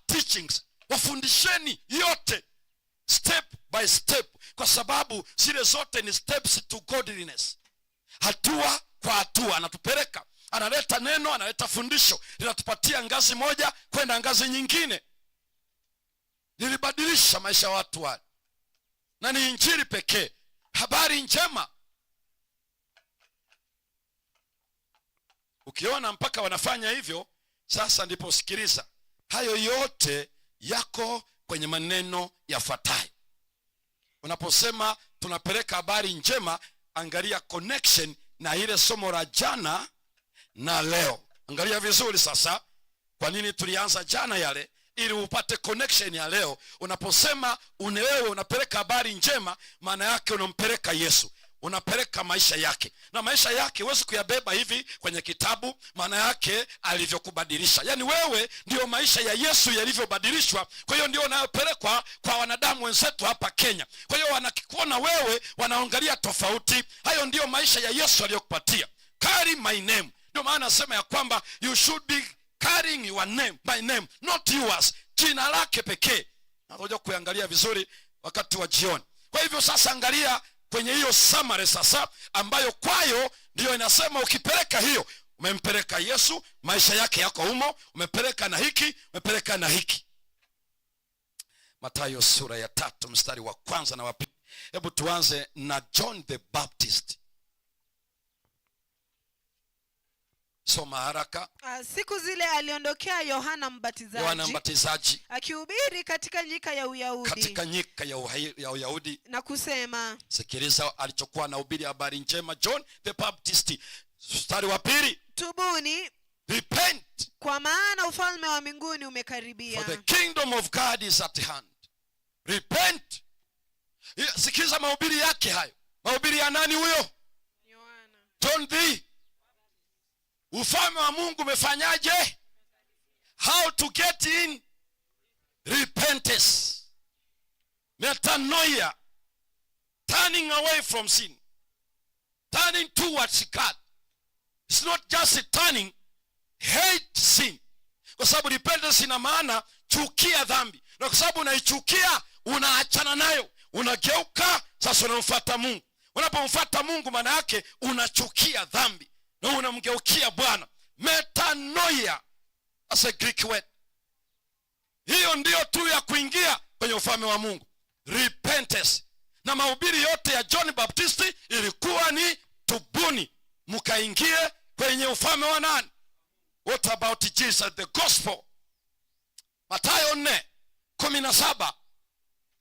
Teachings. Wafundisheni yote step by step, kwa sababu zile zote ni steps to godliness. Hatua kwa hatua anatupeleka, analeta neno, analeta fundisho, linatupatia ngazi moja kwenda ngazi nyingine. Lilibadilisha maisha ya watu wale. Na ni injili pekee, habari njema. Ukiona mpaka wanafanya hivyo, sasa ndipo sikiliza. Hayo yote yako kwenye maneno yafuatayo. Unaposema tunapeleka habari njema, angalia connection na ile somo la jana na leo. Angalia vizuri sasa. Kwa nini tulianza jana yale? Ili upate connection ya leo. Unaposema wewe unapeleka habari njema, maana yake unampeleka Yesu. Unapeleka maisha yake. Na maisha yake huwezi kuyabeba hivi kwenye kitabu, maana yake alivyokubadilisha. Yaani wewe ndio maisha ya Yesu yalivyobadilishwa. Kwa hiyo ndio unayopelekwa kwa wanadamu wenzetu hapa Kenya. Kwa hiyo wanakikuona wewe wanaangalia tofauti. Hayo ndio maisha ya Yesu aliyokupatia. Carry my name. Ndio maana nasema ya kwamba you should be carrying your name, my name, not yours. Jina lake pekee. Natakuja kuangalia vizuri wakati wa jioni. Kwa hivyo sasa angalia kwenye hiyo summary sasa, ambayo kwayo ndio inasema ukipeleka hiyo, umempeleka Yesu, maisha yake yako humo, umepeleka na hiki, umepeleka na hiki. Mathayo sura ya 3 mstari wa kwanza na wa pili. Hebu tuanze na John the Baptist. Soma haraka. Siku zile aliondokea Yohana Mbatizaji. Yohana Mbatizaji akihubiri katika nyika ya Uyahudi. Katika nyika ya Uyahudi. Na kusema. Sikiliza alichokuwa anahubiri habari njema John the Baptist. Mstari wa 2. Tubuni. Repent. Kwa maana ufalme wa mbinguni umekaribia. For the kingdom of God is at hand. Repent. Sikiliza mahubiri yake hayo. Mahubiri ya nani huyo? Yohana. John the Ufalme wa Mungu umefanyaje? How to get in? Repentance. Metanoia. Turning away from sin. Turning towards God. It's not just a turning. Hate sin. Kwa sababu repentance ina maana chukia dhambi. Na kwa sababu unaichukia, unaachana nayo. Unageuka, sasa unamfuata Mungu. Unapomfuata Mungu maana yake unachukia dhambi. Na unamgeukia Bwana. Metanoia. That's a Greek word. Hiyo ndio tu ya kuingia kwenye ufalme wa Mungu. Repentance. Na mahubiri yote ya John Baptist ilikuwa ni tubuni, mkaingie kwenye ufalme wa nani? What about Jesus, the gospel? Mathayo 4:17.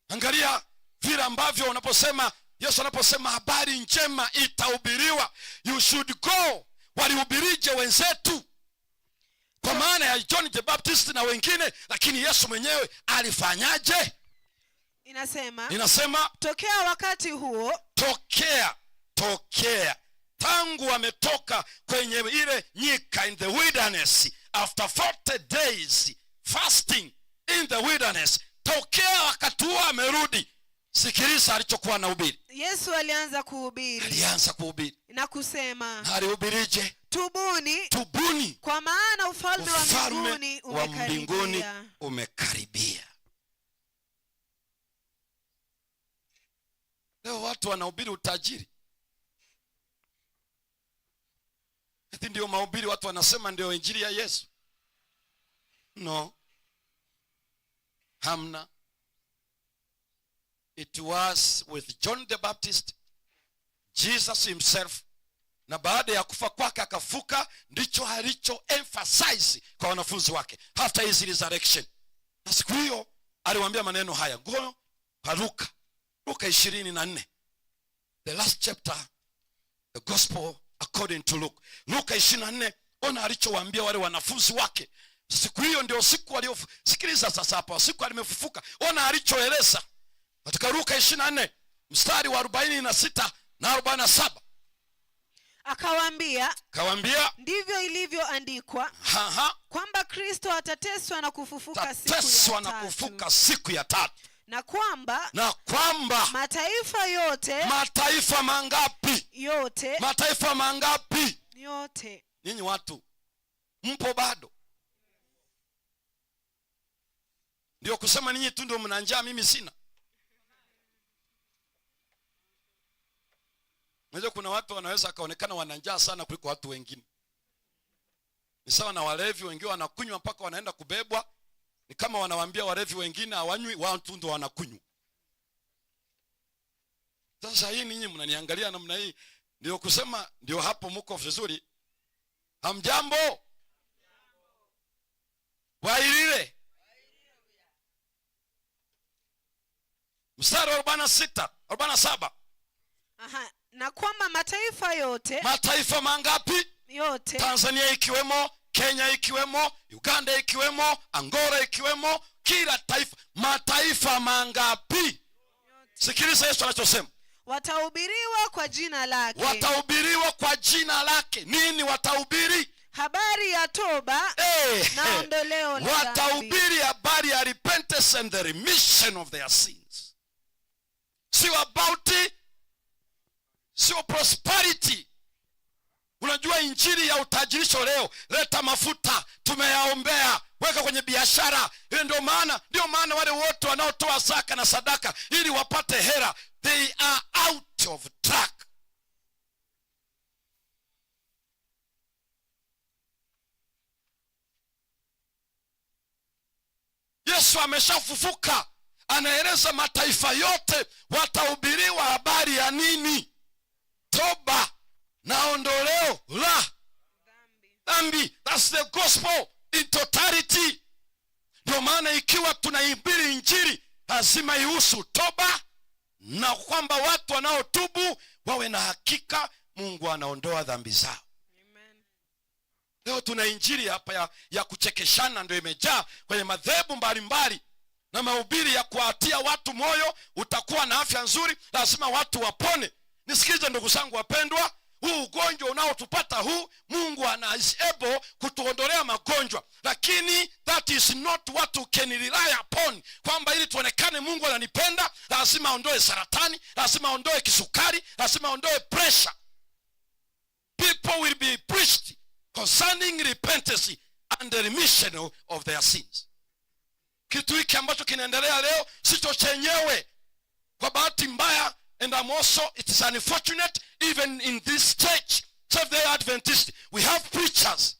Angalia vile ambavyo unaposema Yesu anaposema habari njema itahubiriwa. You should go. Walihubirije wenzetu? Kwa maana ya John the Baptist na wengine, lakini Yesu mwenyewe alifanyaje? Inasema, tokea wakati huo, tokea tangu ametoka kwenye ile nyika in the wilderness after 40 days fasting in the wilderness, tokea wakati huo amerudi. Sikiliza alichokuwa anahubiri. Yesu alianza kuhubiri. Alianza kuhubiri. Na kusema. Alihubirije? Tubuni. Tubuni. Kwa maana ufalme wa mbinguni wa mbinguni umekaribia. umekaribia. Leo watu wanahubiri utajiri. Eti ndio mahubiri watu wanasema ndio injili ya Yesu. No. Hamna. It was with John the Baptist, Jesus himself, na baada ya kufa kwake akafuka, ndicho alicho emphasize kwa wanafunzi wake after his resurrection. Na siku hiyo aliwaambia maneno haya, go kwa Luka. Luka 24, the last chapter, the gospel according to Luke. Luka 24, ona alichowaambia wale wanafunzi wake siku hiyo. Ndio siku walio, sikiliza sasa hapa, siku alimefufuka. Ona alichoeleza katika Luka 24 mstari wa 46 na 47. Akawaambia, Kawaambia, ndivyo ilivyoandikwa kwamba Kristo atateswa na kufufuka siku tateswa ya na tatu, kufufuka siku ya tatu, na kwamba na kwamba mataifa yote, mataifa mangapi? Yote. Mataifa mangapi? Yote. Ninyi watu mpo bado? Ndio kusema ninyi tu ndio mna njaa, mimi sina. Unajua kuna watu wanaweza kaonekana wana njaa sana kuliko watu wengine. Ni sawa na walevi wengine wanakunywa mpaka wanaenda kubebwa. Ni kama wanawaambia walevi wengine hawanywi, watu ndio wanakunywa. Sasa hii ninyi mnaniangalia namna hii, ndio kusema ndio hapo mko vizuri. Hamjambo? Wailile. Mstari wa 46, 47. Aha, na kwamba mataifa yote, Mataifa mangapi? Yote. Tanzania ikiwemo, Kenya ikiwemo, Uganda ikiwemo, Angola ikiwemo, kila taifa. Mataifa mangapi? Sikiliza Yesu anachosema. Watahubiriwa kwa jina lake. Watahubiriwa kwa jina lake. Nini watahubiri? Habari ya toba na ondoleo la dhambi. Watahubiri habari ya repentance and the remission of their sins. Sio about, sio prosperity. Unajua injili ya utajirisho leo, leta mafuta, tumeyaombea, weka kwenye biashara. Ile ndio maana wale wote wanaotoa zaka na sadaka ili wapate hera, they are out of track. Yesu ameshafufuka, anaeleza mataifa yote watahubiriwa habari ya nini? Toba na ondoleo la dhambi. That's the gospel in totality. Ndio maana ikiwa tunaihubiri injili lazima ihusu toba, na kwamba watu wanaotubu wawe na hakika Mungu anaondoa dhambi zao. Amen. Leo tuna injili hapa ya kuchekeshana, ndio imejaa kwenye madhehebu mbalimbali na mahubiri ya kuwatia watu moyo, utakuwa na afya nzuri, lazima watu wapone. Nisikilize ndugu zangu wapendwa, huu ugonjwa unaotupata huu, Mungu ana is able kutuondolea magonjwa, lakini that is not what we can rely upon, kwamba ili tuonekane Mungu ananipenda lazima aondoe saratani, lazima aondoe kisukari, lazima aondoe pressure. People will be preached concerning repentance and the remission of their sins. Kitu hiki ambacho kinaendelea leo sicho chenyewe. Kwa bahati mbaya, and I'm also, it is unfortunate, even in this church, Seventh-day Adventist, we have preachers,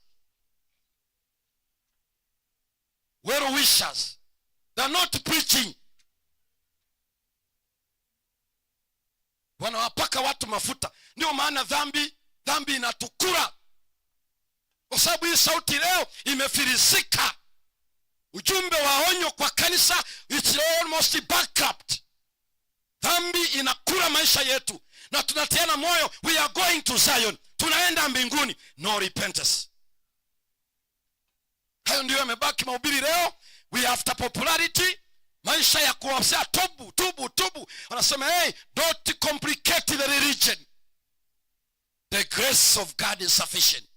well wishers. They are not preaching. Wanawapaka watu mafuta. Ndio maana dhambi inatukura. Kwa sababu hii sauti leo imefilisika. Ujumbe wa onyo kwa kanisa, it's almost bankrupt. Dhambi inakula maisha yetu na tunatiana moyo, we are going to Zion, tunaenda mbinguni. No repentance. Hayo ndio yamebaki mahubiri leo. We are after popularity, maisha ya kuwasea tubu, tubu, tubu. Wanasema hey, don't complicate the religion. The grace of God is sufficient.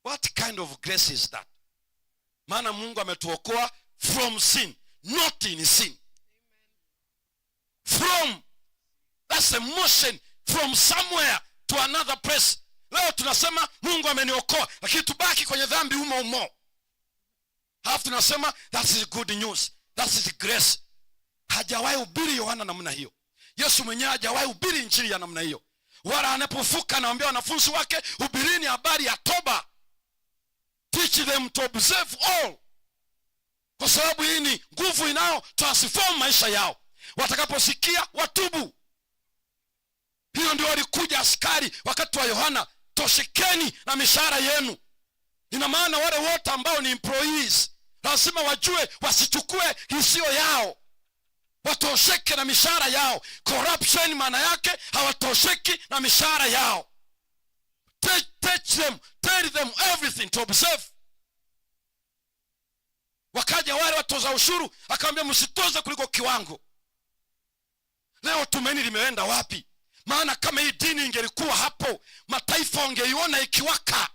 What kind of grace is that? Maana Mungu ametuokoa from sin, not in sin. From, that's a motion from somewhere to another place. Leo tunasema Mungu ameniokoa, lakini tubaki kwenye dhambi umo umo. Halafu tunasema that is good news, that is grace. Hajawahi hubiri Yohana namna hiyo. Yesu mwenyewe hajawahi hubiri injili ya namna hiyo. Wala anapofuka anawaambia wanafunzi wake, hubirini habari ya toba. Teach them to observe all. Kwa sababu hii ni nguvu inayo transform maisha yao. Watakaposikia watubu. Hiyo ndio walikuja askari wakati wa Yohana, toshekeni na mishahara yenu. Ina maana wale wote ambao ni employees lazima wajue wasichukue hisio yao. Watosheke na mishahara yao. Corruption maana yake hawatosheki na mishahara yao. Teach them, tell them everything to observe. Wakaja wale watoza ushuru, akamwambia msitoze kuliko kiwango. Leo tumaini limeenda wapi? Maana kama hii dini ingelikuwa hapo, mataifa wangeiona ikiwaka.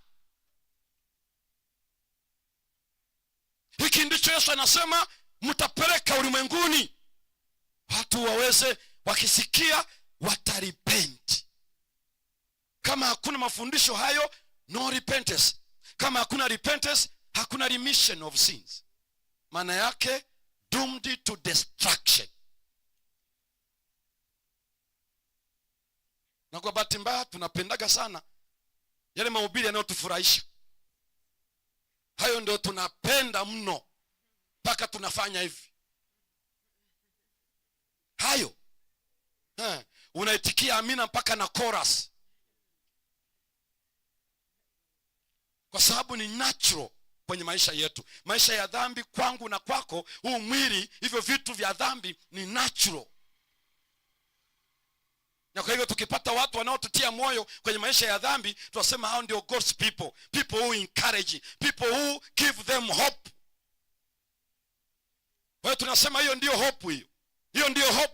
Hiki ndicho Yesu anasema mtapeleka ulimwenguni, watu waweze wakisikia watarepent. Kama hakuna mafundisho hayo, no repentance. Kama hakuna repentance, hakuna remission of sins. Maana yake doomed to destruction. Na kwa bahati mbaya tunapendaga sana yale mahubiri yanayotufurahisha. Hayo ndio tunapenda mno mpaka tunafanya hivi. Hayo. Unaitikia amina mpaka na chorus. Kwa sababu ni natural kwenye maisha yetu. Maisha ya dhambi kwangu na kwako, huu mwili, hivyo vitu vya dhambi ni natural. Na kwa hivyo tukipata watu wanaotutia moyo kwenye maisha ya dhambi, tunasema hao ndio God's people, people who encourage, people who give them hope. Kwa hiyo tunasema hiyo ndio hope hiyo. Hiyo ndio hope.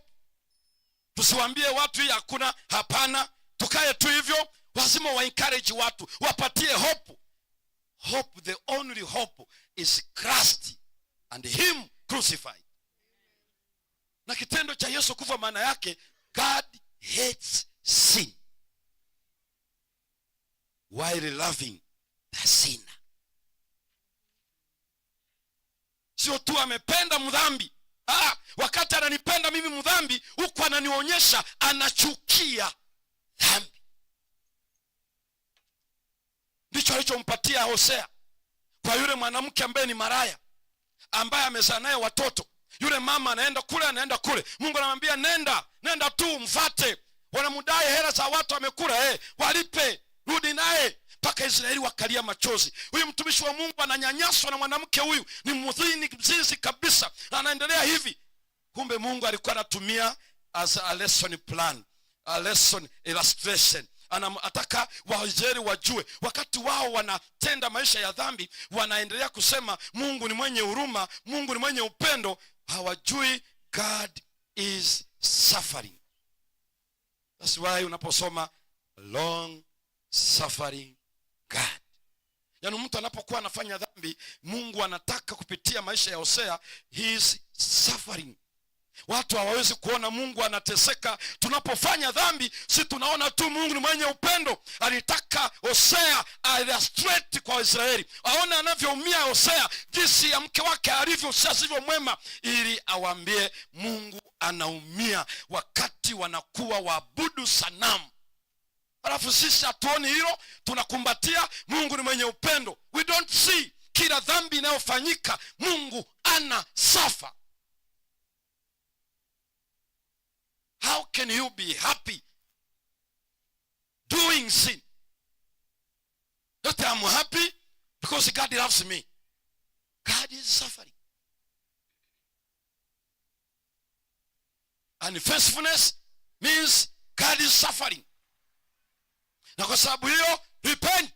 Tusiwaambie watu hii hakuna, hapana. Tukae tu hivyo, lazima wa encourage watu, wapatie hope. Hope, the only hope is Christ and him crucified. Na kitendo cha Yesu kufa maana yake God hates sin while loving the sinner. Sio tu amependa mdhambi. Wakati ananipenda mimi mdhambi, huku ananionyesha anachukia dhambi. Ndicho alichompatia Hosea kwa yule mwanamke ambaye ni maraya, ambaye amezaa naye watoto. Yule mama anaenda kule, anaenda kule. Mungu anamwambia nenda, nenda tu mfate. Wanamdai hela za watu amekula, walipe, rudi naye. Mpaka Israeli wakalia machozi. Huyu mtumishi wa Mungu ananyanyaswa na mwanamke huyu, ni mdhini, mzinzi kabisa, na anaendelea hivi. Kumbe Mungu alikuwa anatumia as a lesson plan, a lesson illustration. Anataka Waisraeli wajue wakati wao wanatenda maisha ya dhambi, wanaendelea kusema Mungu ni mwenye huruma, Mungu ni mwenye upendo. Hawajui God is suffering. That's why unaposoma long suffering God. Yaani mtu anapokuwa anafanya dhambi, Mungu anataka kupitia maisha ya Hosea, he is suffering. Watu hawawezi kuona Mungu anateseka. Tunapofanya dhambi, si tunaona tu Mungu ni mwenye upendo. Alitaka Hosea illustrate kwa Israeli, aone anavyoumia Hosea, jinsi ya mke wake alivyo, asivyo mwema, ili awaambie Mungu anaumia wakati wanakuwa waabudu sanamu. Alafu sisi hatuoni hilo, tunakumbatia Mungu ni mwenye upendo. We don't see kila dhambi inayofanyika Mungu ana suffer. How can you be happy doing sin? Not I'm happy because God loves me. God is suffering. Unfaithfulness means God is suffering. Na kwa sababu hiyo repent.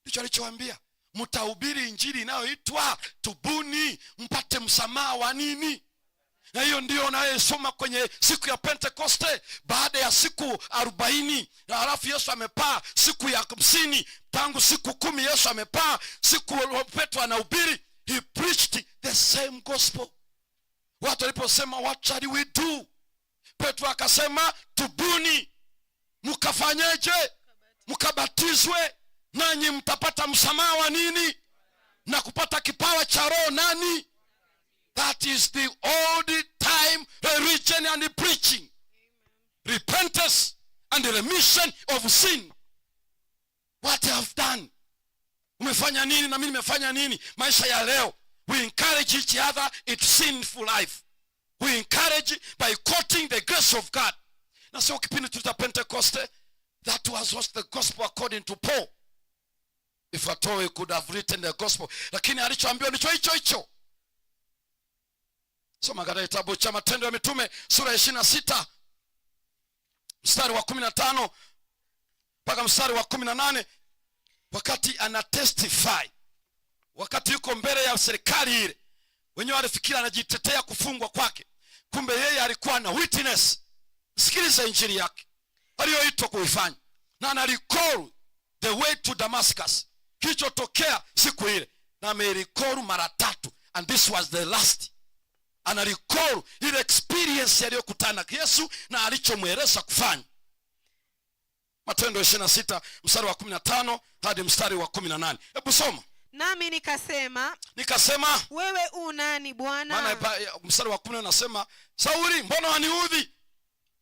Ndicho alichowaambia. Mtahubiri injili inayoitwa tubuni mpate msamaha wa nini? Na hiyo ndio unayosoma kwenye siku ya Pentekoste, baada ya siku 40, na halafu Yesu amepaa siku ya 50. Tangu siku 10 Yesu amepaa, siku Petro anahubiri, he preached the same gospel. Watu waliposema what shall we do? Petro akasema tubuni, mkafanyeje? Mkabatizwe, nanyi mtapata msamaha wa nini? Na kupata kipawa cha Roho nani? That is the old time religion and preaching. Repentance and the remission of sin. What I have done. Umefanya nini na mimi nimefanya nini? Maisha ya leo. We encourage each other in sinful life. We encourage by quoting the grace of God. Na sio kipindi tu cha Pentecost. That was what the gospel according to Paul. If at all he could have written the gospel. Lakini alichoambiwa ndicho hicho hicho. Soma katika kitabu cha Matendo ya Mitume sura ya 26 mstari wa 15 mpaka mstari wa 18, wakati ana testify, wakati yuko mbele ya serikali ile, wenyewe walifikiri anajitetea kufungwa kwake, kumbe yeye alikuwa na witness. Sikiliza injili yake aliyoitwa kuifanya, na ana recall the way to Damascus, kilichotokea siku ile, na amerecall mara tatu, and this was the last. Ana recall ile experience aliyokutana Yesu na alichomweleza kufanya. Matendo 26 mstari wa 15 hadi mstari wa 18. Hebu soma. Nami nikasema, Nikasema, wewe u nani, Bwana? Maana mstari wa 10 anasema, Sauli, mbona waniudhi?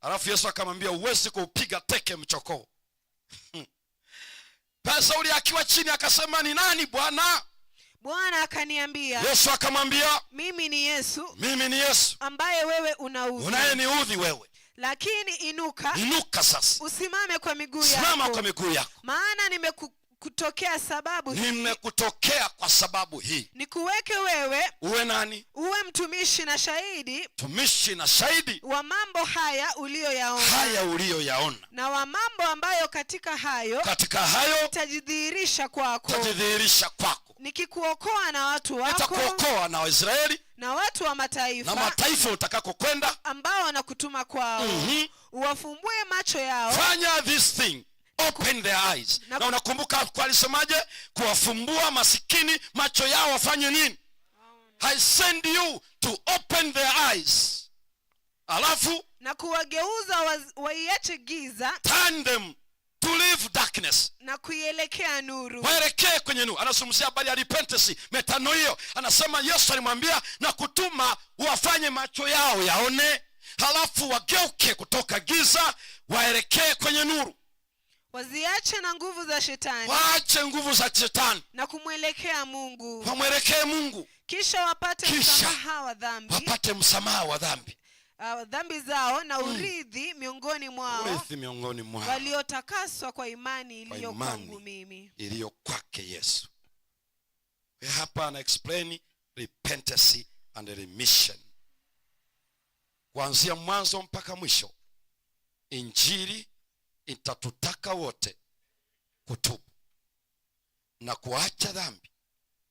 Alafu Yesu akamwambia, huwezi kuupiga teke mchokoo. Pa Sauli akiwa chini akasema, ni nani, Bwana? Bwana akaniambia, Yesu akamwambia, mimi ni Yesu, mimi ni Yesu ambaye wewe unaudhi. Unayeniudhi wewe. Lakini inuka, Inuka sasa, usimame kwa miguu simama yako, kwa miguu yako, maana nimekutokea sababu hii, nimekutokea kwa sababu hii, nikuweke wewe uwe nani? Uwe mtumishi na shahidi, Mtumishi na shahidi wa mambo haya uliyoyaona, haya uliyoyaona, na wa mambo ambayo katika hayo katika hayo nitajidhihirisha kwako, tajidhihirisha kwako, nikikuokoa na watu wako, nitakuokoa na Waisraeli na watu wa mataifa, na mataifa utakakokwenda, ambao wanakutuma kwao, uwafumbue macho yao. Fanya this thing, open their eyes. Na unakumbuka kwa alisemaje? Kuwafumbua masikini macho yao wafanye nini? I send you to open their eyes. Alafu na kuwageuza waiache giza, turn them to leave darkness, na kuielekea nuru, waelekee kwenye nuru. Anazungumzia habari ya repentance, metanoio. Anasema Yesu alimwambia na kutuma wafanye macho yao yaone, halafu wageuke kutoka giza waelekee kwenye nuru, waziache na nguvu za shetani, waache nguvu za shetani na kumwelekea Mungu, wamwelekee Mungu, kisha wapate Kisha msamaha wa dhambi, wapate msamaha wa dhambi, dhambi zao na urithi miongoni mwao, urithi miongoni mwao waliotakaswa kwa imani Kwa iliyo imani kwangu mimi. iliyo kwake Yesu. Kwa hapa ana explain repentance and remission. Kuanzia mwanzo mpaka mwisho, injili itatutaka wote kutubu na kuacha dhambi,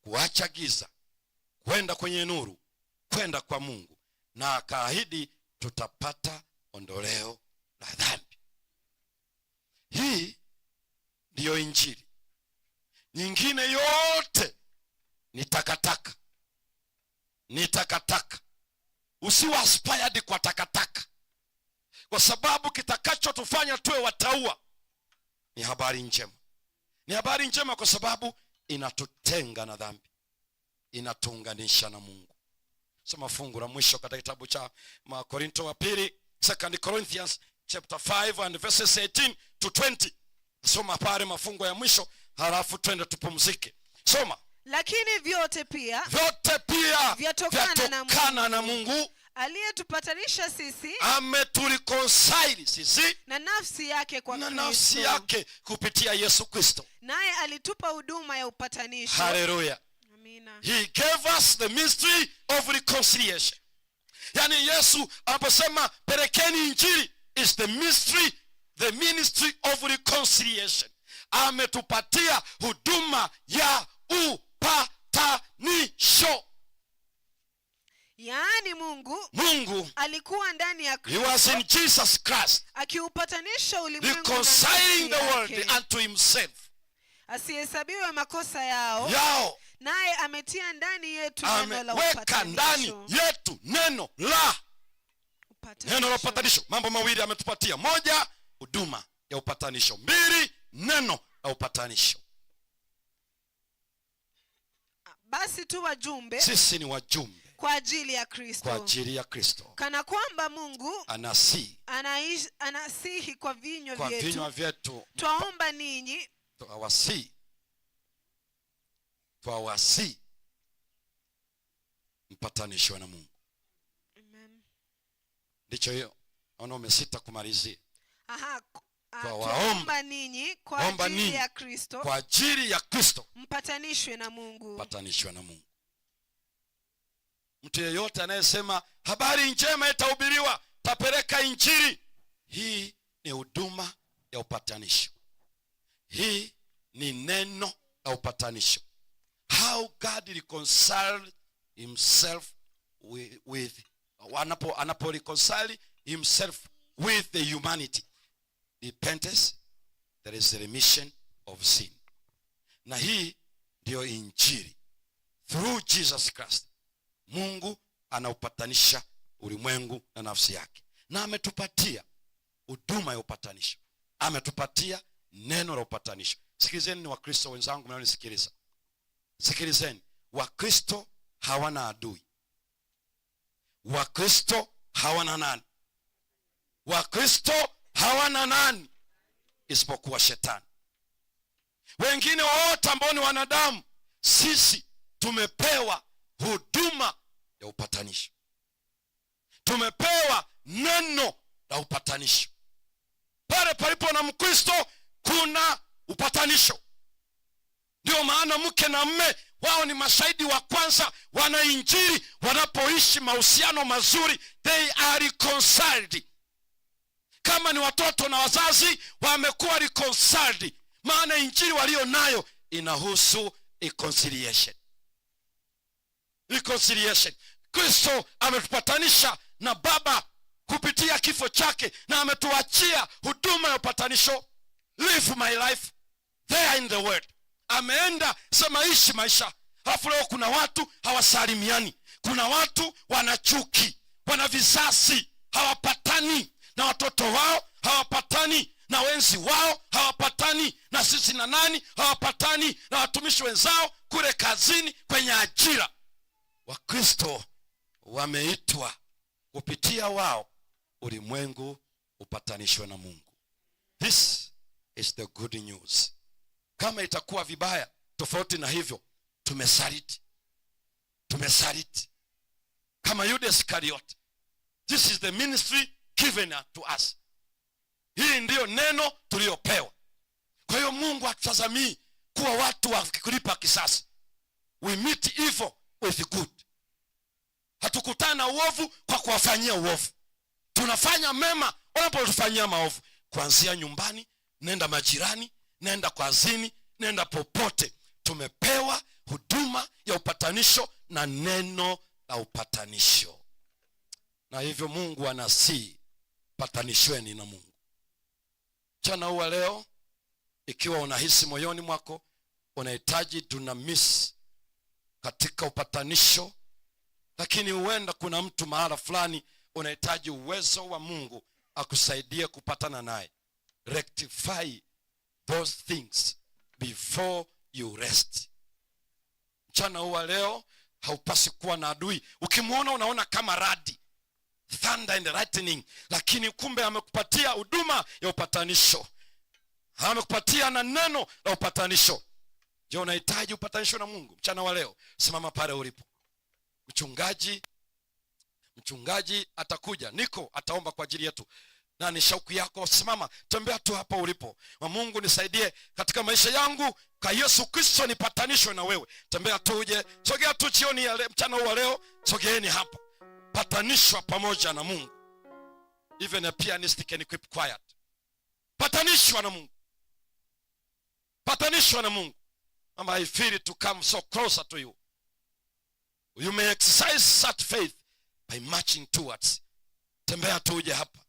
kuacha giza, kwenda kwenye nuru, kwenda kwa Mungu, na akaahidi tutapata ondoleo la dhambi. Hii ndiyo injili. Nyingine yote ni takataka, ni takataka. Usiwe inspired kwa takataka, kwa sababu kitakachotufanya tuwe wataua ni habari njema. Ni habari njema kwa sababu inatutenga na dhambi, inatuunganisha na Mungu. Soma fungu la mwisho katika kitabu cha Makorinto wa pili, 2 Corinthians chapter 5 and verses 18 to 20. Soma pale mafungo ya mwisho, halafu twende tupumzike. Soma. Lakini vyote pia, vyote pia vyatokana na vyatokana na Mungu, aliyetupatanisha sisi, ametureconcile sisi na nafsi yake kwa na nafsi Kristo, yake kupitia Yesu Kristo, naye alitupa huduma ya upatanisho. Haleluya. Amina. He gave us the mystery of reconciliation. Yaani Yesu anaposema pelekeni injili is the mystery, the ministry of reconciliation. Ametupatia huduma ya upatanisho. Yaani Mungu Mungu alikuwa ndani ya He was Kristo in Jesus Christ akiupatanisha ulimwengu na reconciling the nafsi world yake, unto himself. asihesabiwe makosa yao, Yao. naye ametia ndani yetu neno la Ameweka ndani upatanisho. yetu neno la Upatanisho. neno la upatanisho. Mambo mawili ametupatia: moja, huduma ya upatanisho; mbili, neno la upatanisho. Basi tu wajumbe, Sisi ni wajumbe kwa ajili ya Kristo, kwa ajili ya Kristo, kana kwamba Mungu anasihi anasihi kwa vinywa kwa vyetu, vinywa vyetu, twaomba ninyi, twawasihi, twawasihi mpatanishwe na Mungu. Amen. Ndicho hiyo. Naona umesita kumalizia. Aha, Twawaomba. twaomba ninyi kwa Omba ajili ninyi ya Kristo, kwa ajili ya Kristo mpatanishwe na Mungu. mpatanishwe na Mungu. Mtu yeyote anayesema habari njema itahubiriwa, tapeleka injili, hii ni huduma ya upatanisho. Hii ni neno la upatanisho. How God reconciled himself with anapo reconcile himself with the humanity. Repentance, there is a remission of sin. Na hii ndiyo injili. Through Jesus Christ, Mungu anaupatanisha ulimwengu na nafsi yake. Na ametupatia huduma ya upatanisho. Ametupatia neno la upatanisho. Sikilizeni ni Wakristo wenzangu mnaonisikiliza. Sikilizeni, Wakristo hawana adui. Wakristo hawana nani? Wakristo hawana nani isipokuwa shetani. Wengine wote ambao ni wanadamu, sisi tumepewa huduma ya upatanisho. Tumepewa neno la upatanisho. Pale palipo na Mkristo kuna upatanisho. Ndio maana mke na mme wao ni mashahidi wa kwanza, wana injili. Wanapoishi mahusiano mazuri, they are reconciled. Kama ni watoto na wazazi, wamekuwa reconciled. Maana injili walio nayo inahusu reconciliation. Reconciliation. Kristo ametupatanisha na Baba kupitia kifo chake, na ametuachia huduma ya upatanisho. Live my life there in the world. Ameenda sema ishi maisha. Alafu leo kuna watu hawasalimiani, kuna watu wana chuki, wana visasi, hawapatani na watoto wao, hawapatani na wenzi wao, hawapatani na sisi na nani, hawapatani na watumishi wenzao kule kazini, kwenye ajira. Wakristo wameitwa kupitia wao ulimwengu upatanishwe na Mungu. This is the good news. Kama itakuwa vibaya tofauti na hivyo, tumesaliti. Tumesaliti kama Yuda Iskariot. This is the ministry given to us. Hii ndiyo neno tuliyopewa. Kwa hiyo Mungu hatutazamii kuwa watu wa kulipa kisasi. We meet evil with good. Hatukutana na uovu kwa kuwafanyia uovu. Tunafanya mema wanapotufanyia maovu. Kuanzia nyumbani, nenda majirani, nenda kazini, nenda popote. Tumepewa huduma ya upatanisho na neno la upatanisho. Na hivyo Mungu anasii, patanishweni na Mungu. Mchana huu wa leo, ikiwa unahisi moyoni mwako unahitaji dunamis katika upatanisho, lakini huenda kuna mtu mahala fulani unahitaji uwezo wa Mungu akusaidie kupatana naye, rectify those things before you rest. Mchana huu wa leo haupasi kuwa na adui. Ukimuona unaona kama radi, thunder and lightning, lakini kumbe amekupatia huduma ya upatanisho, amekupatia na neno la upatanisho. Je, unahitaji upatanisho na Mungu mchana wa leo? Simama pale ulipo. Mchungaji atakuja, niko ataomba kwa ajili yetu. Na ni shauku yako, simama, tembea tu hapa ulipo. Wa Mungu nisaidie katika maisha yangu, kwa Yesu Kristo nipatanishwe na wewe. Tembea tu uje, sogea tu jioni ya leo, mchana huu wa leo, sogeeni hapa. Patanishwa pamoja na Mungu. Even a pianist can keep quiet. Patanishwa na Mungu. Patanishwa na Mungu. Mama, I feel to come so closer to you. You may exercise such faith by marching towards. Tembea tu uje hapa.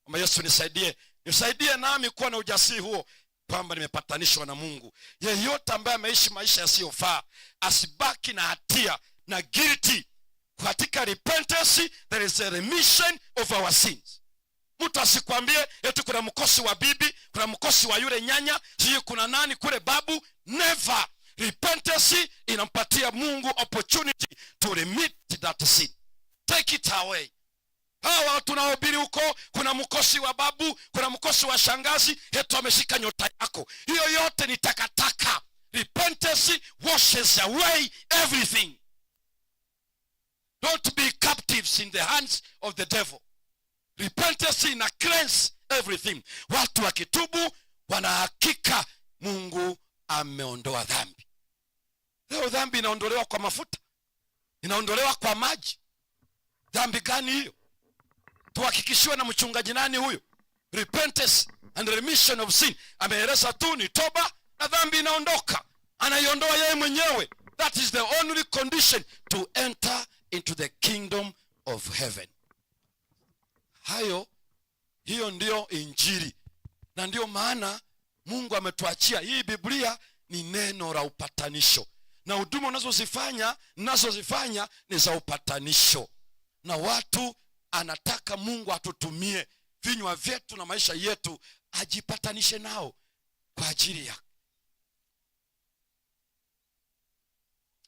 Mama, Yesu nisaidie. Nisaidie nami kuwa na ujasiri huo kwamba nimepatanishwa na Mungu. Yeyote ambaye ameishi maisha yasiyofaa asibaki na hatia na guilty. Katika repentance there is a remission of our sins. Mtu asikwambie eti kuna mkosi wa bibi, kuna mkosi wa yule nyanya, sijui kuna nani kule babu. Never. Repentance inampatia Mungu opportunity to remit that sin. Take it away. Hawa watu tunaohubiri huko, kuna mkosi wa babu, kuna mkosi wa shangazi, eti ameshika nyota yako. Hiyo yote ni takataka. Repentance washes away everything. Don't be captives in the hands of the devil. Repentance ina cleanse everything. Watu wakitubu wanahakika Mungu ameondoa dhambi. Leo dhambi inaondolewa kwa mafuta, inaondolewa kwa maji. Dhambi gani hiyo? Tuhakikishiwe na mchungaji nani huyo? Repentance and remission of sin. Ameeleza tu ni toba na dhambi inaondoka, anaiondoa yeye mwenyewe. That is the only condition to enter into the kingdom of heaven. Hiyo ndiyo Injili, na ndiyo maana Mungu ametuachia hii Biblia. Ni neno la upatanisho, na huduma unazozifanya nazozifanya ni za upatanisho, na watu anataka Mungu atutumie vinywa vyetu na maisha yetu ajipatanishe nao kwa ajili ya.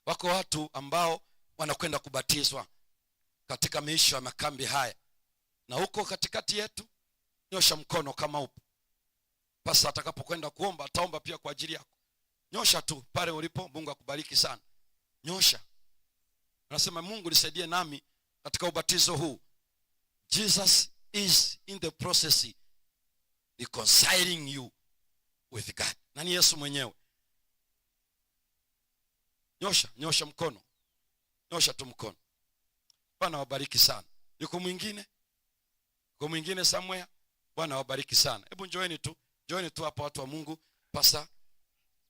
Wako watu ambao wanakwenda kubatizwa katika miisho ya makambi haya, na huko katikati yetu, nyosha mkono kama upo. Pasa atakapokwenda kuomba ataomba pia kwa ajili yako. Nyosha tu pale ulipo. Mungu akubariki sana. Nyosha. Anasema, Mungu nisaidie nami katika ubatizo huu. Jesus is in the process reconciling you with God. Na ni Yesu mwenyewe. Nyosha, nyosha mkono. Nyosha tu mkono. Bwana wabariki sana. Yuko mwingine? Yuko mwingine somewhere? Bwana wabariki sana. Hebu njoeni tu. Njoeni tu hapa watu wa Mungu. Pasa,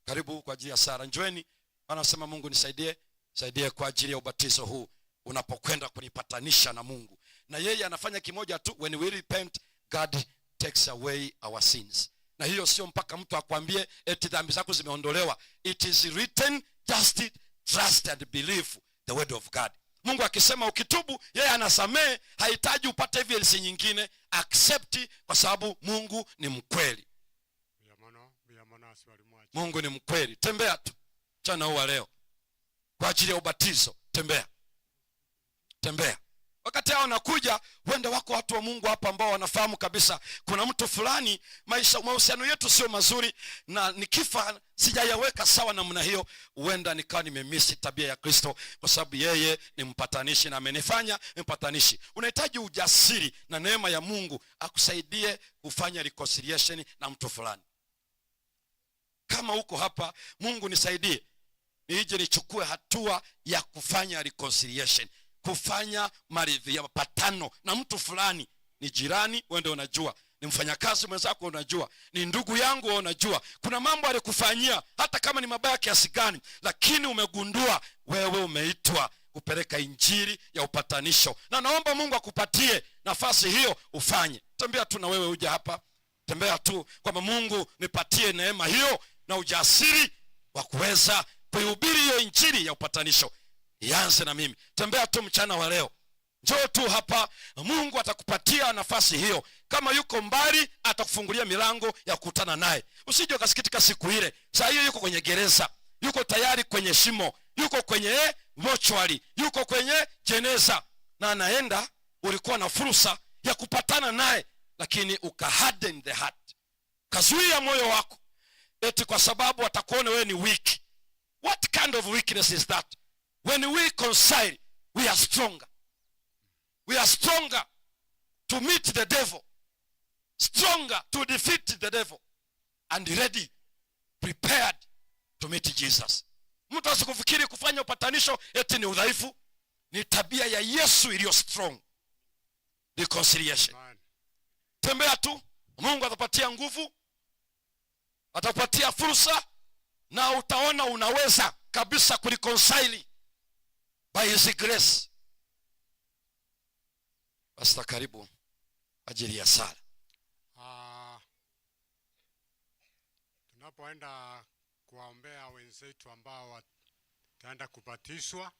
karibu kwa ajili ya sala. Njoeni. Bwana anasema, Mungu nisaidie, saidie kwa ajili ya ubatizo huu unapokwenda kunipatanisha na Mungu. Na yeye anafanya kimoja tu, when we repent, God takes away our sins. Na hiyo sio mpaka mtu akwambie eti dhambi zako zimeondolewa. It is written, just trust and believe the word of God. Mungu akisema ukitubu, yeye anasamehe, hahitaji upate evidence nyingine. Accept, kwa sababu Mungu ni mkweli. Mungu ni mkweli. Tembea tu mchana huu wa leo kwa ajili ya ubatizo. Tembea, tembea. Wakati hao wanakuja, huenda wako watu wa Mungu hapa ambao wanafahamu kabisa kuna mtu fulani, maisha, mahusiano yetu sio mazuri, na nikifa sijayaweka sawa namna hiyo, huenda nikawa nimemisi tabia ya Kristo, kwa sababu yeye ni mpatanishi na amenifanya mpatanishi. Unahitaji ujasiri na neema ya Mungu akusaidie kufanya reconciliation na mtu fulani. Kama uko hapa, Mungu nisaidie nije nichukue hatua ya kufanya reconciliation, kufanya maridhiano, mapatano na mtu fulani. Ni jirani, wewe ndio unajua, ni mfanyakazi mwenzako unajua, ni ndugu yangu wewe unajua. Kuna mambo alikufanyia hata kama ni mabaya kiasi gani, lakini umegundua wewe umeitwa kupeleka injili ya upatanisho, na naomba Mungu akupatie nafasi hiyo ufanye. Tembea tu na wewe uje hapa, tembea tu kwamba Mungu nipatie neema hiyo na ujasiri wa kuweza kuihubiri hiyo injili ya upatanisho. Ianze na mimi. Tembea tu mchana wa leo, njoo tu hapa, Mungu atakupatia nafasi hiyo. Kama yuko mbali, atakufungulia milango ya kukutana naye. Usije ukasikitika siku ile, saa hiyo yuko kwenye gereza, yuko tayari kwenye shimo, yuko kwenye mochwari, yuko kwenye jeneza na anaenda. Ulikuwa na fursa ya kupatana naye, lakini uka harden the heart, kazuia moyo wako, eti kwa sababu atakuona wewe ni weak. What kind of weakness is that? When we reconcile, we are stronger. We are stronger to meet the devil, stronger to defeat the devil, and ready, prepared to meet Jesus. Mtu asikufikiri kufanya upatanisho eti ni udhaifu. Ni tabia ya Yesu iliyo strong. Reconciliation. Tembea tu, Mungu atapatia nguvu, atakupatia fursa, na utaona unaweza kabisa kureconcile by his grace. Pastor, karibu ajili ya sala. Tunapoenda kuwaombea wenzetu ambao wataenda kubatizwa,